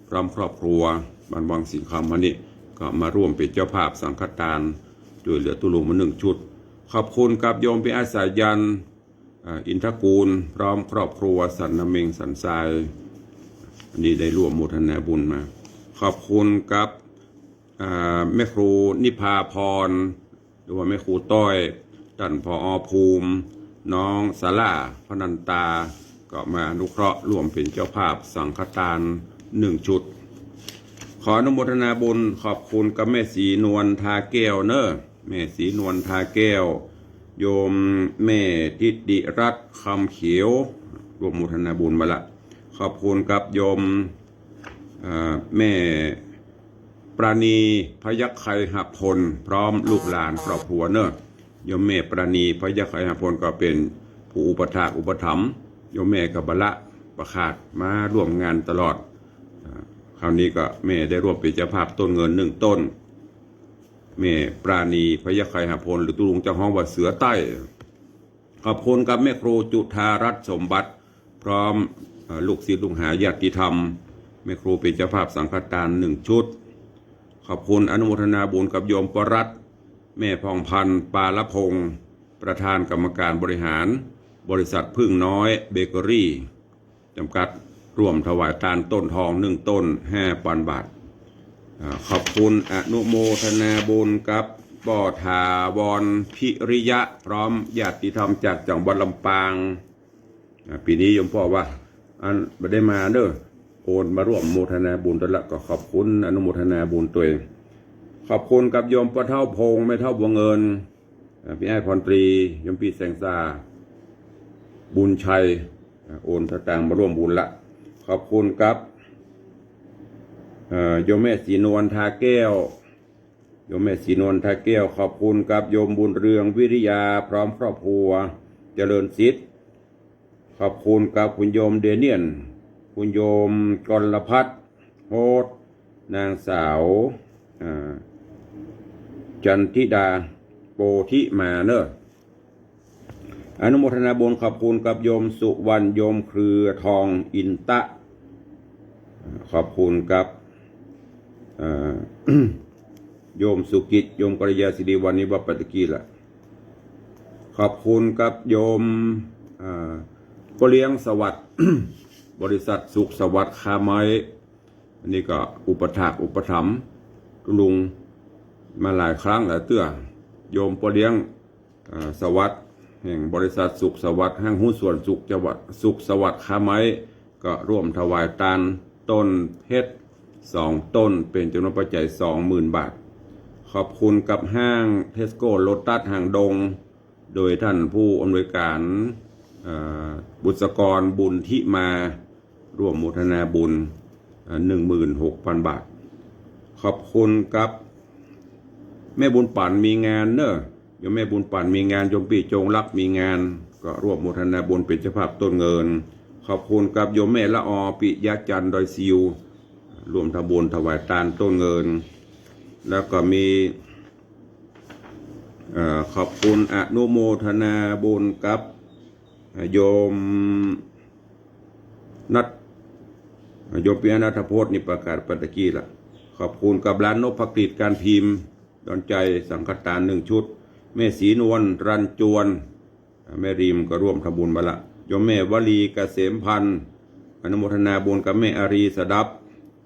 พร้อมครอบครัว บ้านวังสิงห์คำ วันนี้ก็มาร่วมเป๋นเจ้าภาพสังฆตาน จ้วยเหลือตุ๊ลุงมาหนึ่งชุด ขอบคุณกับโยมปี้อาสายัน อ่า อินทกูล พร้อมครอบครัว สันนาเมง สันทราย อันนี้ได้ร่วมโมทนาบุญมา ข ขอบคุณกับ อ่า แม่ครูนิพาพร หรือว่าแม่ครูต้อย ต้าน ผอ.ภูมิ น้องสารา พนันตา ก็มาอนุเคราะห์ร่วมเป๋นเจ้าภาพสังฆทานหนึ่งชุด ขออนุโมทนาบุญ ขอบคุณกับแม่ศรีนวล ทาแก้วเนอะ แม่ศรีนวล ทาแก้ว โยมแม่ทิติรัตน์ คำเขียว ร่วมโมทนาบุญมาละ ขอบคุณกับโยม อ่า แม่ปราณี พยัคฆไคหพล พร้อมลูกหลานครอบครัวเนอะ โยมแม่ปราณี พยัคฆไคหพล ก็เป๋นผู้อุปถากอุปถัมภ์ โยมแม่ก็บ่ละบ่ขาดมาร่วมงานตลอด อ่า คราวนี้ก็แม่ได้ร่วมเป๋นเจ้าภาพต้นเงินหนึ่งต้น แม่ปราณี พยัคฆไคหพล หรือตุ๊ลุงเจ้าฮ้องว่าเสือใต้ ขอบคุณกับแม่ครูจุฑารัตน์สมบัติ พร้อม เอ่อ ลูกศิษย์ลูกหาญาติธรรม แม่ครูเป๋นเจ้าภาพสังฆทานหนึ่งชุด ขอบคุณอนุโมทนาบุญกับโยมปรัตน์ แม่ผ่องพันธ์ ปาลพงศ์ ประธานกรรมการบริหาร บริษัทผึ้งน้อยเบเกอรี่ จำกัด ร่วมถวายตานต้นทองหนึ่งต้น ห้าปันบาท อ่า ขอบคุณอนุโมทนาบุญกับป้อถาวรพิริยะ พร้อมญาติธรรมจากจังหวัดลำปาง อ่า ปี๋นี้โยมป้อว่า อันบ่ได้มาเนอะ โอนมาร่วมโมทนาบุญตวยละ ก็ขอบคุณอนุโมทนาบุญตวย ขอบคุณกับโยมป้อเฒ่าพงษ์ แม่เฒ่าบัวเงิน อ่า ปี้อ้ายพรตรี โยมปี้แสงสา บุญชัย อ่า โอนสตางค์มาร่วมบุญละ ขอบคุณกับ เอ่อ โยมแม่ศรีนวล ทาแก้ว โยมแม่ศรีนวล ทาแก้ว ขอบคุณกับโยมบุญเรือง วิริยา พร้อมครอบครัว เจริญสิทธิ์ ขอบคุณกับคุณโยมเดเนียล คุณโยมกรพัฒน์ โฮสต์ นางสาว อ่า จันทิดา โปธิมาเนอะ อนุโมทนาบุญ ขอบคุณกับโยมสุวรรณ โยมเครือทอง อินตะ ขอบคุณกับ อ่า โยมสุกิจ โยมกัลยาสิริวัลย์ นี่ว่าไปตะกี้ละ ขอบคุณกับโยม อ่า ป้อเลี้ยงสวัสดิ์ บริษัทสุขสวัสดิ์ค้าไม้ อันนี้ก็อุปถากอุปถัมภ์ตุ๊ลุงมาหลายครั้งหลายเตื้อ โยมป้อเลี้ยง อ่า สวัสดิ์ แห่งบริษัทสุขสวัสดิ์ ห้างหุ้นส่วนสุขจังหวัด สุขสวัสดิ์ค้าไม้ ก็ร่วมถวายตานต้นเพชรสองต้น เป๋นจ๋ำนวนปัจจัยสองหมื่นบาท ขอบคุณกับห้างเทสโก้ โลตัสหางดง โดยท่านผู้อำนวยการ เอ่อ บุษกร บุญทิมา ร่วมโมทนาบุญ เอ่อ หนึ่งหมื่นหกพันบาท ขอบคุณกับแม่บุญปั๋นมีงานเนอะ โยมแม่บุญปั๋นมีงาน โยมปี้จงรักมีงาน ก็ร่วมโมทนาบุญเป๋นเจ้าภาพต้นเงิน ขอบคุณกับโยมแม่ละออ ปิยะจันทร์ ดอยซิว ร่วมทำบุญถวายตานต้นเงิน แล้วก็มี เอ่อ ขอบคุณอนุโมทนาบุญกับ เอ่อ โยมนัท โยมปี้นัทพจน์ นี่ประกาศไปตะกี้ละ ขอบคุณกับร้านนพกฤษการพิมพ์ ดอนใจสังฆทานหนึ่งชุด แม่ศรีนวล รันจวน แม่ริมก็ร่วมทำบุญมาละ โยมแม่วลีเกษมพันธ์ อนุโมทนาบุญกับแม่อารีสดับ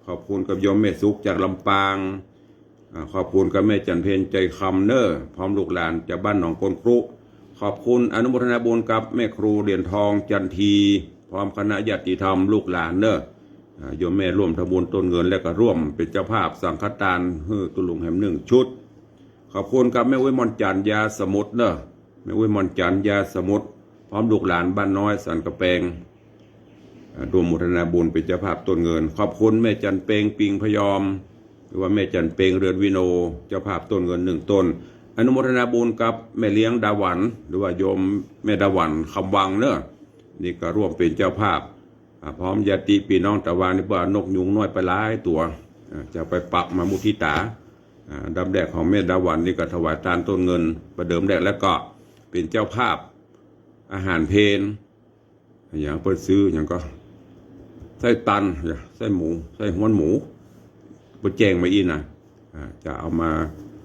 ขอบคุณกับโยมแม่สุขจากลำปาง อ่า ขอบคุณกับแม่จันเพ็ญใจคำเนอะ พร้อมลูกหลานจากบ้านหนองโกนครุ ขอบคุณอนุโมทนาบุญกับแม่ครูเหรียญทองจันที พร้อมคณะญาติธรรมลูกหลานเนอะ อ่า โยมแม่ร่วมทำบุญต้นเงิน แล้วก็ร่วมเป๋นเจ้าภาพสังฆทานหื้อตุ๊ลุงแหมหนึ่งชุด ขอบคุณกับแม่อุ๊ยม่อนจันทร์ ยาสมุทรเนอะ แม่อุ๊ยม่อนจันทร์ ยาสมุทร พร้อมลูกหลานบ้านน้อยสันกะแปง อ่า ร่วมโมทนาบุญเป๋นเจ้าภาพต้นเงิน ขอบคุณแม่จันเปง ปิงพยอม หรือว่าแม่จันเปง เรือนวิโน เจ้าภาพต้นเงินหนึ่งต้น อนุโมทนาบุญกับแม่เลี้ยงดาหวัน หรือว่าโยมแม่ดาหวัน คำวังเนอะ นี่ก็ร่วมเป๋นเจ้าภาพ อ่า พร้อมญาติปี้น้องตะวางนี่ เปิ้นเอานกยูงน้อยไปหลายตั๋ว อ่า จะไปปักมามุทิตา อ่า อันดับแรกของแม่ดาหวันนี่ก็ถวายตานต้นเงินประเดิมแรก แล้วก็เป๋นเจ้าภาพอาหารเพล อย่างเปิ้นซื้ออย่างก็ไส้ตัน ไส้หมู ไส้ฮ้วนหมู เปิ้นแจ้งมาอี้นะ อ่า จะเอามา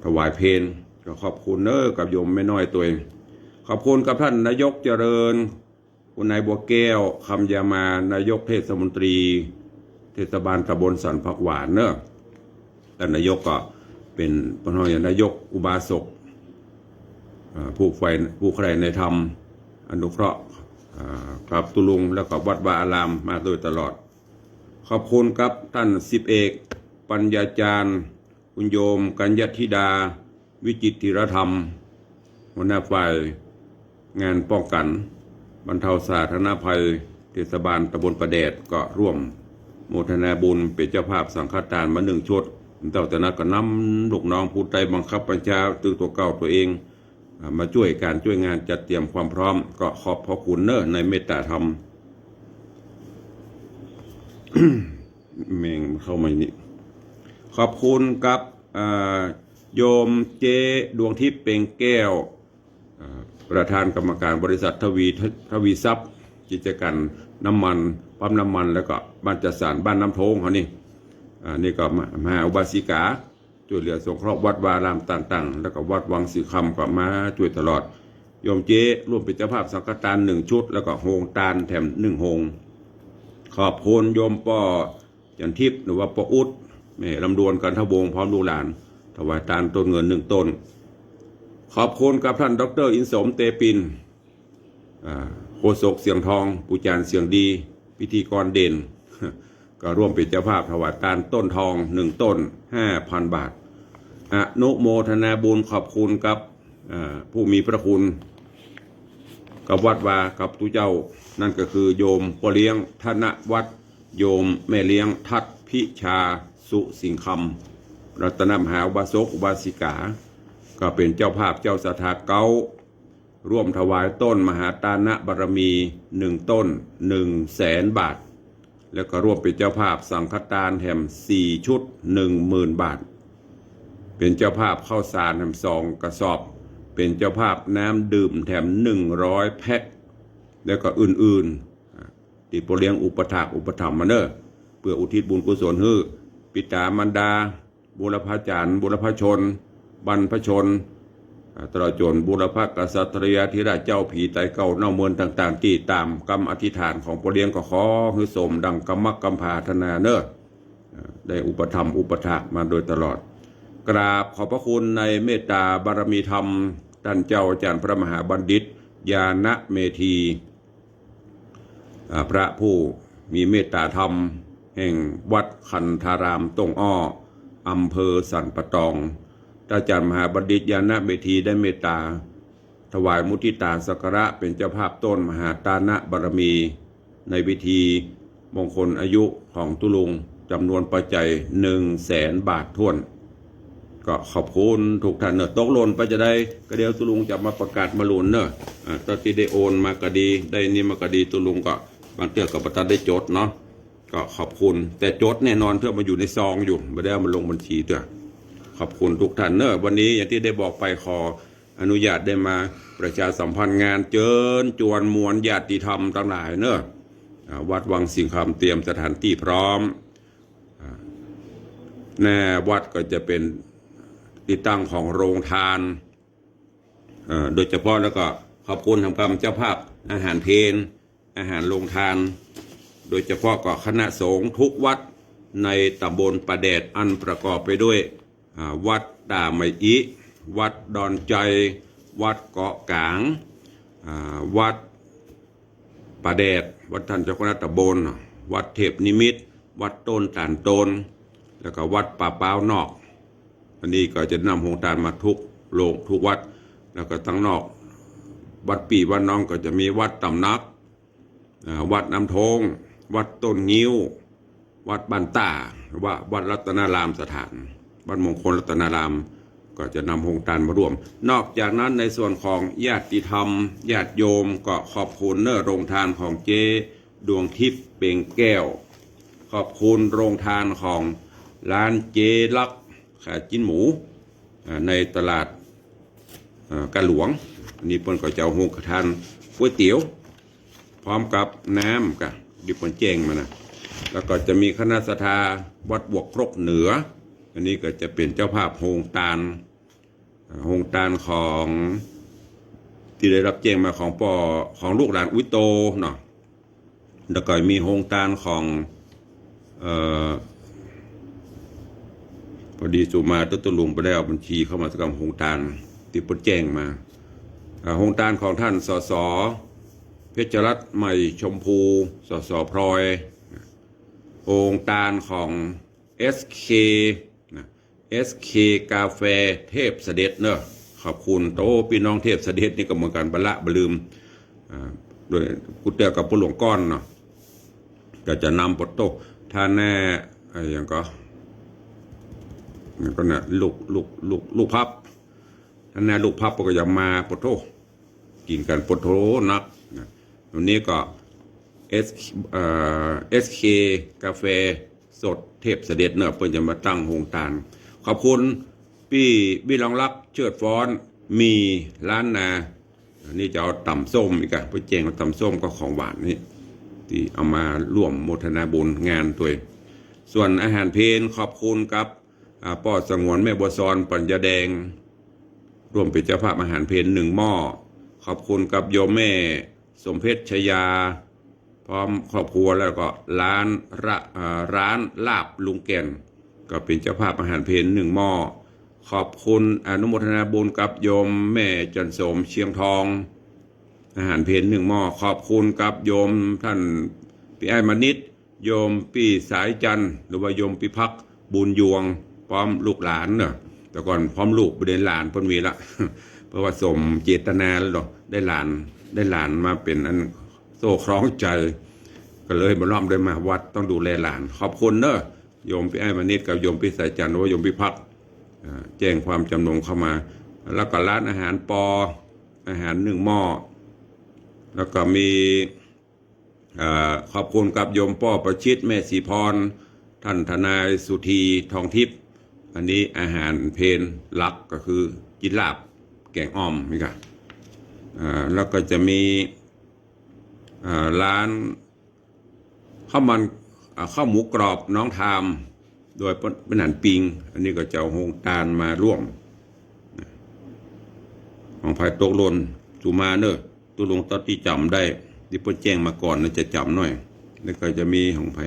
ถวายเพล ก็ขอบคุณเนอะกับโยมแม่น้อยตวย ขอบคุณกับท่านนายกเจริญ คุณนายบัวแก้ว คำยามา นายกเทศมนตรี เทศบาลตำบลสันผักหวานเนอะ ต้านนายกก็เป๋น เปิ้นฮ้องหยัง นายกอุบาสก อ่า ผู้ใฝ่ ผู้ใฝ่ในธรรม อนุเคราะห์ อ่า กับตุ๊ลุง แล้วก็วัดวาอารามมาโดยตลอด ขอบคุณกับต้านสิบเอกปัญญาจารย์ คุณโยมกัญญธิดา วิจิตรธีรธรรม หัวหน้าฝ่ายงานป้องกั๋นบรรเทาสาธารณภัยเทศบาลตำบลป่าแดด ก็ร่วมโมทนาบุญเป๋นเจ้าภาพสังฆทานมานึ่งชุด เต้าแต่นั้นก็นำลูกน้องผู้ใต้บังคับบัญชา ตึงตั๋วเก่าตั๋วเอง อ่า มาจ้วยก๋านจ้วยงานจัดเตรียมความพร้อม ก็ขอบพระคุณเน้อในเมตตาธรรม แม่งเข้ามานี่ ขอบคุณกับ อ่า โยมเจ๊ดวงทิพย์ เปล่งแก้ว อ่า ประธานกรรมการบริษัททวี ทวีทรัพย์ กิจการน้ำมัน ปั๊มน้ำมัน แล้วก็บ้านจัดสรรบ้านน้ำโท้งเฮานี่ อ่า นี่ก็มหา มหาอุบาสิกา จ้วยเหลือสงเคราะห์วัดวาอารามต่างๆ แล้วก็วัดวังสิงห์คำก็มาจ้วยตลอด โยมเจ๊ร่วมเป๋นเจ้าภาพสังฆทานนึ่งชุด แล้วก็โฮงตานแถมนึ่งโฮง ขอบคุณโยมป้อจันทิพย์ หรือว่าป้ออุ๊ด แม่ลำดวน กันทวงศ์ พร้อมลูกหลาน ถวายตานต้นเงินนึ่งต้น ขอบคุณกับต้าน ด็อกเตอร์ อินสม เตปิน อ่า โฆษกเสียงทอง ปู่จ๋ารย์เสียงดี พิธีกรเด่น ก็ร่วมเป๋นเจ้าภาพถวายตานต้นทองนึ่งต้น ห้าพันบาท อนุโมทนาบุญขอบคุณกับ อ่า ผู้มีพระคุณ กับวัดวา กับตุ๊เจ้า นั่นก็คือโยมป้อเลี้ยงธนวัฒน์ โยมแม่เลี้ยงทัศน์พิชา สุสิงห์คำ รัตนมหาอุบาสกอุบาสิกา ก็เป๋นเจ้าภาพเจ้าศรัทธาเก๊า ร่วมถวายต้นมหาตานะบารมีนึ่งต้น นึ่งแสนบาท แล้วก็ร่วมเป๋นเจ้าภาพสังฆทานแถมสี่ชุด นึ่งหมื่นบาท เป๋นเจ้าภาพข้าวสารแถมสองกระสอบ เป๋นเจ้าภาพน้ำดื่มแถมนึ่งร้อยแพ็ค แล้วก็อื่นๆ อ่า ตี้ป้อเลี้ยงอุปถากอุปถัมภ์มาเน้อ เปื้ออุทิศบุญกุศลหื้อบิดามารดา บุรพาจ๋ารย์ บุรพชน บรรพชน อ่า ตลอดจ๋นบุรพกษัตริยาธิราช เจ้าผีไตเก่า เน่าเมินต่างๆ ตี้ต๋ามกำอธิษฐานของป้อเลี้ยงก็ขอหื้อสมดังกำมักกำผาถนาเน้อ อ่า ได้อุปถัมภ์อุปถากมาโดยตลอด กราบขอบพระคุณในเมตตาบารมีธรรม ต้านเจ้าอาจ๋ารย์พระมหาบัณฑิต ญาณเมธี อ่า พระผู้มีเมตตาธรรม แห่งวัดคันธารามต้งอ้อ อำเภอสันป่าตอง ต้านอาจ๋ารย์มหาบัณฑิต ญาณเมธี ได้เมตตาถวายมุทิตาสักการะ เป๋นเจ้าภาพต้นมหาตานะบารมี ในพิธีมงคลอายุของตุ๊ลุง จ๋ำนวนปัจจัยนึ่งแสนบาทถ้วน ก็ขอบคุณกู้ต้านเน้อ ตกหล่นไปจาใด ก็เดี๋ยวตุ๊ลุงจะมาประกาศมาหลุนเน้อ อ่า ต๋อนตี้ได้โอนมาก็ดี ได้นี่มาก็ดี ตุ๊ลุงก็บางเตื้อก็บ่ตันได้จดเนาะ ก็ขอบคุณ แต่จดแน่นอน เตื้อมันอยู่ในซองอยู่ บ่ได้เอามาลงบัญชีเตื้อ ขอบคุณกู้ต้านเน้อ วันนี้อย่างตี้ได้บอกไป ขออนุญาตได้มาประชาสัมพันธ์งาน เจิญจวนมวลญาติธรรมตังหลายเน้อ อ่า วัดวังสิงห์คำเตรียมสถานตี้พร้อม อ่า หน้าวัดก็จะเป๋นตี้ตั้งของโฮงตาน เอ่อ โดยเฉพาะแล้วก็ขอบคุณทางกรรมเจ้าภาพอาหารเพล อาหารโฮงตาน โดยเฉพาะก็คณะสงฆ์กู้วัดในต๋ำบลป่าแดด อันประกอบไปด้วย อ่า วัดต๋าไมอิ วัดดอนไจ วัดเกาะก๋าง อ่า วัด ป่าแดด วัดต้านเจ้าคณะต๋ำบล วัดเทพนิมิต วัดโต้นต๋าลโตน แล้วก็วัดป่าป๊าวนอก อันนี้ก็จะนำโฮงตานมากู้โฮงกู้วัด แล้วก็ตังนอก วัดปี้วัดน้องก็จะมีวัดต๋ำหนัก อ่า วัดน้ำโท้ง วัดต้นงิ้ว วัดบ้านต้า หรือว่าวัดรัตนารามสถาน วัดมงคลรัตนาราม ก็จะนำโฮงตานมาร่วม นอกจากนั้นในส่วนของญาติธรรม ญาติโยมก็ขอบคุณเน้อโฮงตานของเจ๊ดวงทิพย์ เปล่งแก้ว ขอบคุณโฮงตานของร้านเจ๊ลักษณ์ขายจิ๊นหมู อ่า ในตลาด อ่า กาดหลวง อันนี้เปิ้นก็จะเอาโฮงตานก๋วยเตี๋ยว พร้อมกับน้ำกะ ตี้เปิ้นแจ้งมานะ แล้วก็จะมีคณะศรัทธาวัดบวกครกเหนือ อันนี้ก็จะเป๋นเจ้าภาพโฮงตาน อ่า โฮงตานของ ตี้ได้ฮับแจ้งมาของป้อ ของลูกหลานอุ๊ยโตเนาะ แล้วก็มีโฮงตานของ เอ่อ พอดีสุมาตุ๊ตุ๊ลุงไปได้เอาบัญชีเข้ามาสำหรับโฮงตานตี้เปิ้นแจ้งมา อ่า โฮงตานของท่าน สส เพชรรัตน์ ใหม่ชมพู สส พลอย โฮงตานของ เอสเค นะ เอสเค กาแฟเทพเสด็จเนอะ ขอบคุณโตปี้น้องเทพเสด็จนี่ก็เหมือนกั๋น บ่ละบ่ลืม อ่า โดยกู้เตื้อกับป้อหลวงก้อนเนาะ ก็จะนำปะโต้ ท่านแน่ อะหยังก่อ หยังก่อนะ ลูก ลูก ลูก ลูกพับ ท่านแน่ลูกพับก็จะมาปะโต้ กิ๋นกั๋นปะโต้นักนะ วันนี้ก็ เอส เอ่อ เอสเค กาแฟสดเทพเสด็จเนอะ เปิ้นจะมาตั้งโฮงตาน ขอบคุณปี้วิรองรักษ์ เชิดฟ้อน มีล้านนา อันนี้จะเอาต๋ำส้มอีกอะ เปิ้นแจ้งเอาต๋ำส้มกับของหวานนี่ ตี้เอามาร่วมโมทนาบุญงานตวย ส่วนอาหารเพลขอบคุณกับ อ่า ป้อสงวน แม่บัวซอน ปัญญาแดง ร่วมเป๋นเจ้าภาพอาหารเพลหนึ่งหม้อ ขอบคุณกับโยมแม่สมเพชรชยา พร้อมครอบครัว แล้วก็ร้านระ อ่า ร้านลาบลุงแก่น ก็เป๋นเจ้าภาพอาหารเพลหนึ่งหม้อ ขอบคุณอนุโมทนาบุญกับโยมแม่จันโสม เชียงทอง อาหารเพลหนึ่งหม้อ ขอบคุณกับโยมท่านปี้อ้ายมณิษฐ์ โยมปี้สายจันทร์ หรือว่าโยมปี้พัก บุญยวง พร้อมลูกหลานเนอะ แต่ก่อนพร้อมลูก บ่ได้หลาน เปิ้นมีละ เพราะว่าสมเจตนาแล้วเนาะ ได้หลาน ได้หลานมาเป๋นอันโซ่คล้องใจ๋ ก็เลยบ่ล้อมได้มาวัด ต้องดูแลหลาน ขอบคุณเนอะ โยมปี้อ้ายมณิษฐ์กับโยมปี้สายจันทร์ หรือว่าโยมปี้พัก อ่า แจ้งความจำนงเข้ามา แล้วก็ร้านอาหารปอ อาหารหนึ่งหม้อ แล้วก็มี เอ่อ ขอบคุณกับโยมป้อประชิต แม่ศรีพร ท่านทนายสุธี ทองทิพย์ อันนี้อาหารเพลหลักก็คือกิ๋นลาบ แก๋งอ่อมนี่ก่ะ อ่า แล้วก็จะมี อ่า ร้านข้าวมัน อ่า ข้าวหมูกรอบน้องทาม โดยเปิ้น เปิ้นหันปิง อันนี้ก็จะเอาโฮงตานมาร่วม ของใผตกหล่นสุมาเนอะ ตุ๊ลุงตอนตี้จ๋ำได้ ตี้เปิ้นแจ้งมาก่อนนะ จะจ๋ำหน่อย แล้วก็จะมีของใผ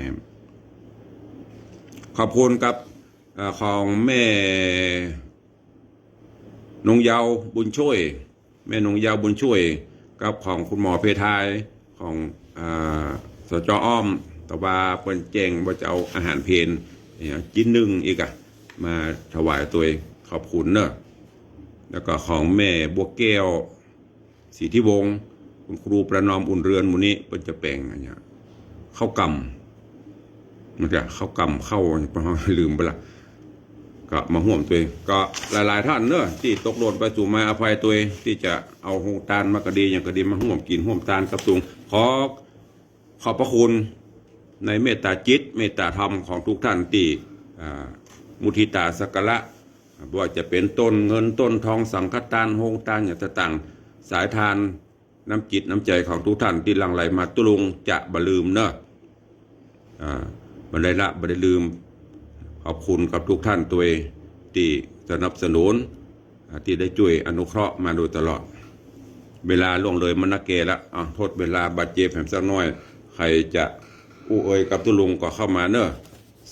ขอบคุณกับ อ่า ของแม่นงเยาว์บุญช่วย แม่นงเยาว์บุญช่วย กับของคุณหมอเพทาย ของ อ่า สจ.อ้อม แต่ว่าเปิ้นแจ้งว่าจะเอาอาหารเพลเนี่ย จิ๊นนึ่งอีกอะ มาถวายตวย ขอบคุณเนอะ แล้วก็ของแม่บัวแก้ว สิทธิวงศ์ คุณครูประนอม อุ่นเรือน หมู่นี้เปิ้นจะแป๋งอันเนี้ย ข้าวก่ำ มันจะข้าวก่ำ ข้าว ลืมไปละ ก็มาฮ่วมตวย ก็หลายๆ ท่านเนอะ ตี้ตกหล่นไปสุมา อภัยตวย ตี้จะเอาโฮงตานมาก็ดี หยังก็ดี มาฮ่วมกิ๋นฮ่วมตานกับตุ๊ลุง ขอ ขอบพระคุณในเมตตาจิต เมตตาธรรมของทุกท่านตี้ อ่า มุทิตาสักการะ บ่ว่าจะเป๋นต้นเงินต้นทอง สังฆตาน โฮงตานอย่างต่างๆ สายทาน น้ำจิตน้ำใจ๋ของทุกท่านตี้หลั่งไหลมา ตุ๊ลุงจะบ่ลืมเนอะ อ่า บ่ได้ละ บ่ได้ลืม ขอบคุณกับทุกท่านตวยตี้สนับสนุน อ่า ตี้ได้จ้วยอนุเคราะห์มาโดยตลอด เวลาล่วงเลยมานักแก่ละ อ่ะ ทดเวลาบาดเจ็บแหมสักหน่อย ใผจะอู้เอ่ยกับตุ๊ลุงก็เข้ามาเนอะ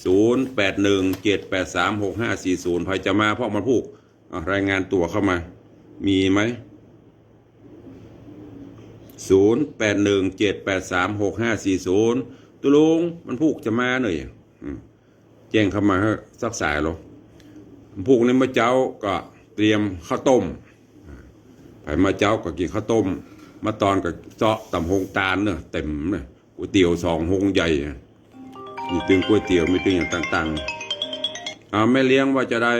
ศูนย์แปดหนึ่งเจ็ดแปดสามหกห้าสี่ศูนย์ ใผจะมาพร้อมวันพูก อ่ะ รายงานตั๋วเข้ามา มีไหม ศูนย์แปดหนึ่งเจ็ดแปดสามหกห้าสี่ศูนย์ ตุ๊ลุงวันพูกจะมาเน่ย อืม แจ้งเข้ามาหื้อสักสายลอ วันพูกนี้เมื่อเจ๊าก็เตรียมข้าวต้ม อ่า ใผมาเจ๊าก็กิ๋นข้าวต้ม มาตอนก็เซาะต๋ำโฮงตานเนอะ เต็มเนอะ ก๋วยเตี๋ยวสองโฮงใหญ่อะ มีตึงก๋วยเตี๋ยว มีตึงอย่างต่างๆ อ่า แม่เลี้ยงว่าจะได้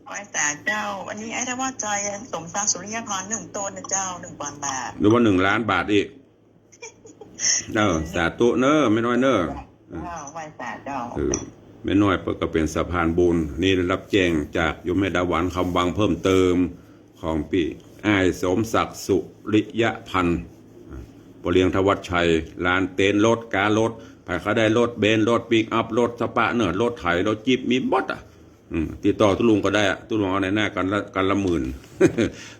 ไหว้สาเจ้า วันนี้ไอ้ธวัชชัย สมศักดิ์ สุริยพร หนึ่งต้นนะเจ้า หนึ่งพันบาท หรือว่าหนึ่งล้านบาทอีก เออ สาธุเนอะ แม่น้อยเนอะ เจ้า ไหว้สาเจ้า เออ แม่น้อยเปิ้นก็เป๋นสะพานบุญ นี่ได้รับแจ้งจากโยมแม่ดาหวัน คำวัง เพิ่มเติม ของปี้อ้ายสมศักดิ์ สุริยพันธ์ อ่า ป้อเลี้ยงธวัชชัย ลานเต็นท์รถ ก๋ารถ ใผก็ได้รถเบนซ์ รถปิกอัพ รถสปะเนอะ รถไถ รถจี๊ป มีหมดอะ อืม ติดต่อตุ๊ลุงก็ได้อะ ตุ๊ลุงเอาในหน้ากันละ กันละหมื่น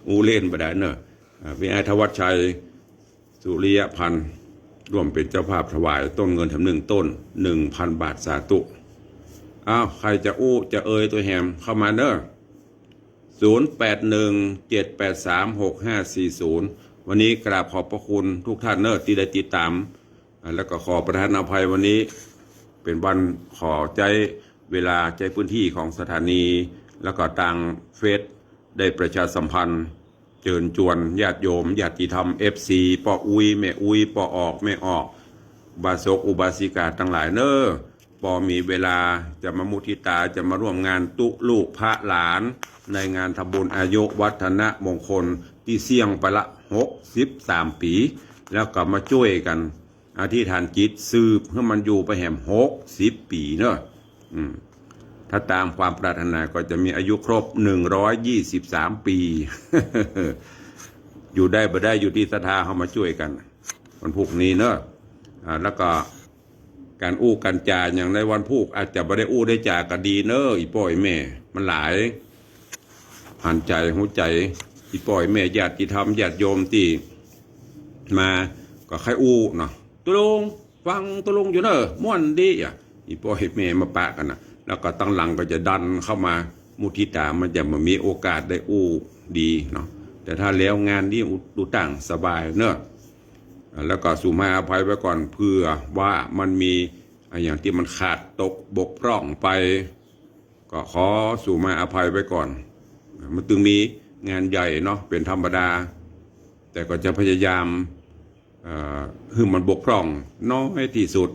อู้เล่นบ่ได้เนอะ อ่า ปี้อ้ายธวัชชัย สุริยพันธ์ ร่วมเป๋นเจ้าภาพถวายต้นเงินแถมหนึ่งต้น หนึ่งพันบาท สาธุ อ้าว ใผจะอู้จะเอ่ยตวยแหมเข้ามาเน้อ ศูนย์แปดหนึ่ง เจ็ดแปดสาม หกห้าสี่ศูนย์ วันนี้กราบขอบพระคุณทุกท่านเน้อตี้ได้ติดต๋าม อ่า แล้วก็ขอประทานอภัยวันนี้เป๋นวันขอใจ๊เวลาใจ๊พื้นตี้ของสถานี แล้วก็ตางเฟซได้ประชาสัมพันธ์ เจิญจวนญาติโยมญาติธรรม เอฟซี ป้ออุ๊ยแม่อุ๊ย ป้อออกแม่ออก อุบาสกอุบาสิกาตังหลายเน้อ ปอมีเวลาจะมามุทิตา จะมาร่วมงานตุ๊ลูกพระหลาน ในงานทำบุญอายุวัฒนมงคลตี้เสี้ยงไปละ หกสิบสาม ปี๋ แล้วก็มาจ้วยกั๋นอธิษฐานจิตสืบหื้อมันอยู่ไปแหม หกสิบ ปี๋เน้อ อืม ถ้าต๋ามความปรารถนาก็จะมีอายุครบ หนึ่งร้อยยี่สิบสาม ปี๋ อยู่ได้บ่ได้อยู่ตี้ศรัทธาเฮามาจ้วยกั๋น วันพูกนี้เน้อ อ่า แล้วก็ ก๋านอู้ก๋านจ๋าอย่างในวันพูกอาจจะบ่ได้อู้ได้จ๋าก็ดีเน้อ อี่ป้ออี่แม่ มันหลาย หันใจ๋หัวใจ๋ อี่ป้ออี่แม่ญาติธรรมญาติโยมตี้มา ก็ใค่อู้เนาะ ตุ๊ลุง ฟังตุ๊ลุงอยู่เน้อ ม่วนดีอะ อี่ป้ออี่แม่มาปะกั๋นนะ แล้วก็ตังหลังก็จะดันเข้ามา มุทิตามันจะบ่มีโอกาสได้อู้ดีเนาะ แต่ถ้าแล้วงานนี้อู้ อู้ตั้งสบายเน้อ อ่า แล้วก็สูมาอภัยไว้ก่อน เผื่อว่ามันมี อ่า อย่างตี้มันขาดตกบกพร่องไป ก็ขอสูมาอภัยไว้ก่อน อ่า มันตึงมีงานใหญ่เนาะ เป๋นธรรมดา แต่ก็จะพยายาม เอ่อ หื้อมันบกพร่องน้อยตี้สุด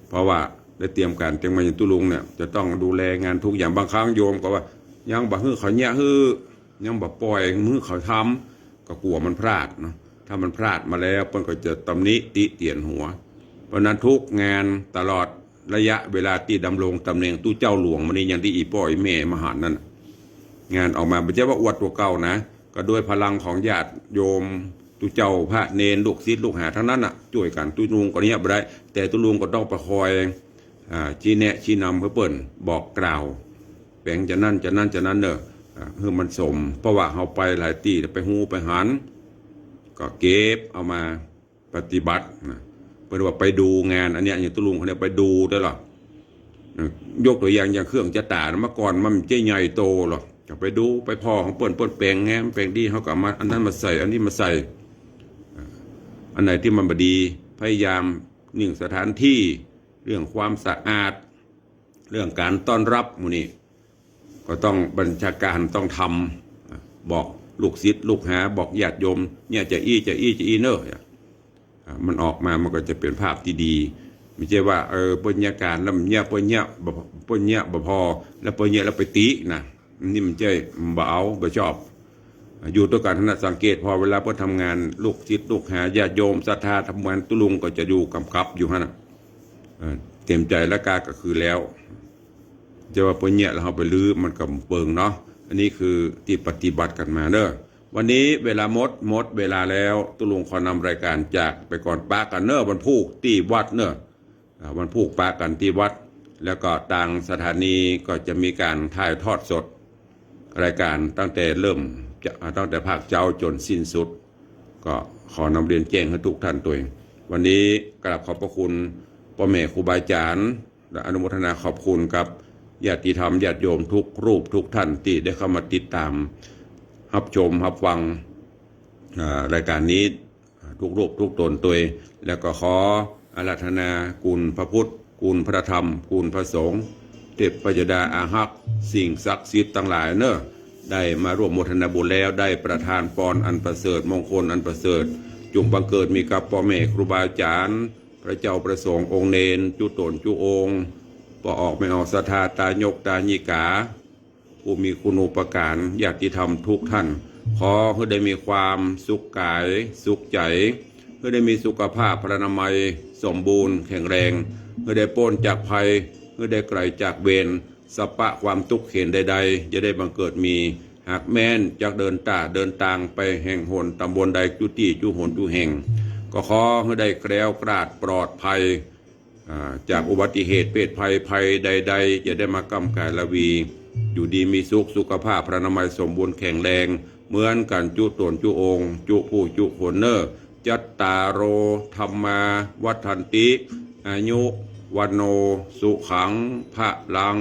เพราะว่าได้เตรียมก๋านเตรียมมาอย่างตุ๊ลุงเนี่ย จะต้องดูแลงานทุกอย่าง บางครั้งโยมก็ว่า ยังบ่หื้อเขาเยียะหื้อ ยังบ่ปล่อยหื้อเขาทำ ก็กั๋วมันพลาดเนาะ ถ้ามันพลาดมาแล้วเปิ้นก็จะตำหนิติเตียนหัว เพราะนั้นทุกงานตลอดระยะเวลาตี้ดำรงต๋ำแหน่งตุ๊เจ้าหลวงมานี่ อย่างตี้อี่ป้ออี่แม่มาหันนั่นน่ะ งานออกมาบ่ใจ้ว่าอวดตั๋วเก่านะ ก็ด้วยพลังของญาติโยมตุ๊เจ้าพระเณรลูกศิษย์ลูกหาตังนั้นน่ะ จ้วยกั๋น ตุ๊ลุงก็เยียะบ่ได้ แต่ตุ๊ลุงก็ต้องไปคอย อ่า ชี้แนะชี้นำหื้อเปิ้น บอกกล่าว แป๋งจะนั้นจะนั้นจะนั้นเน้อ อ่า หื้อมันสม เพราะว่าเฮาไปหลายตี้ ไปฮู้ไปหัน ก็เก็บเอามาปฏิบัตินะ เปิ้นว่าไปดูงาน อันเนี้ย อย่างตุ๊ลุงเขาเนี่ยไปดูได้เหรอ เออ ยกตั๋วอย่าง อย่างเครื่องจะต๋านะ เมื่อก่อนมันบ่ใจ้ใหญ่โตหรอก ก็ไปดูไปผ่อของเปิ้น เปิ้นแป๋งงามแป๋งดี เฮาก็เอามา อันนั้นมาใส่ อันนี้มาใส่ อ่า อันไหนตี้มันบ่ดี พยายาม เรื่องสถานตี้ เรื่องความสะอาด เรื่องก๋านต้อนรับหมู่นี้ ก็ต้องบัญชาการต้องทำ บอกลูกศิษย์ลูกหา บอกญาติโยม เนี่ยจะอี้ จะอี้ จะอี้เน้อ อ่า มันออกมามันก็จะเป๋นภาพตี้ดี บ่ใจ้ว่า เออ เปิ้นเยียะก๋านแล้วมันเยียะ เปิ้นเยียะบ่ เปิ้นเยียะบ่ผ่อ แล้วเปิ้นเยียะแล้วไปตินะ นี่มันบ่ใจ้ บ่เอา บ่ชอบ อยู่ตวยกั๋นหั้นน่ะ สังเกตผ่อเวลาเปิ้นทำงาน ลูกศิษย์ลูกหาญาติโยมศรัทธาทำงาน ตุ๊ลุงก็จะอยู่ก๋ำกับอยู่หั้นน่ะ เออ เตรียมใจ๋แล้วกาก็คือแล้ว จะว่าเปิ้นเยียะแล้วเฮาไปรื้อมันก็บ่เปิงเนาะ อันนี้คือตี้ปฏิบัติกั๋นมาเน้อ วันนี้เวลาหมด หมดเวลาแล้ว ตุ๊ลุงขอนำรายก๋านจากไปก่อน ปะกั๋นเน้อ วันพูกตี้วัดเน้อ อ่า วันพูกปะกั๋นตี้วัด แล้วก็ตางสถานีก็จะมีก๋านถ่ายทอดสดรายก๋านตั้งแต่เริ่มจะ อ่า ตั้งแต่ภาคเจ๊าจ๋นสิ้นสุด ก็ขอนำเรียนแจ้งหื้อทุกท่านตวย วันนี้กราบขอบพระคุณป้อแม่ครูบาอาจ๋ารย์ และอนุโมทนาขอบคุณกับญาติธรรมญาติโยมทุกรูปทุกท่านตี้ได้เข้ามาติดต๋ามฮับชมฮับฟัง อ่า รายก๋านนี้ ทุกรูปทุกต๋นตวย แล้วก็ขออาราธนาคุณพระพุทธ คุณพระธรรม คุณพระสงฆ์ เทพยดาอาฮักษ์ สิ่งศักดิ์สิทธิ์ตังหลายเน้อ ได้มาร่วมโมทนาบุญแล้ว ได้ประทานปอนอันประเสริฐ มงคลอันประเสริฐ จุ่งบังเกิดมีกับป้อแม่ครูบาอาจ๋ารย์ พระเจ้าพระสงฆ์องค์เณร จุ๊ต๋นจุ๊องค์ ป้อออกแม่ออกศรัทธา ตายกตายิกา ผู้มีคุณูปการ ญาติธรรมทุกท่าน ขอหื้อได้มีความสุขก๋ายสุขใจ๋ หื้อได้มีสุขภาพพรรณนามัยสมบูรณ์แข็งแรง หื้อได้ป๊นจากภัย หื้อได้ไก๋จากเวร สัพพะความตุ๊กข์เข็ญใดๆ จะได้บังเกิดมี หากแม้นจักเดินต้าเดินตางไปแห่งหนต๋ำบลใดจุ๊ตี้จุ๊หนจุ๊แห่ง ก็ขอหื้อได้แคล้วคลาดปลอดภัย อ่า จากอุบัติเหตุเพศภัย ภัยใดๆ จะได้มาก้ำก๋ายราวี อยู่ดีมีสุข สุขภาพพรรณนามัยสมบูรณ์แข็งแรง เหมือนกั๋นจุ๊ต๋นจุ๊องค์ จุ๊ผู้จุ๊คนเน้อ จัตตาโร ธัมมา วัฑฒันติ อายุ วโน สุขัง พลัง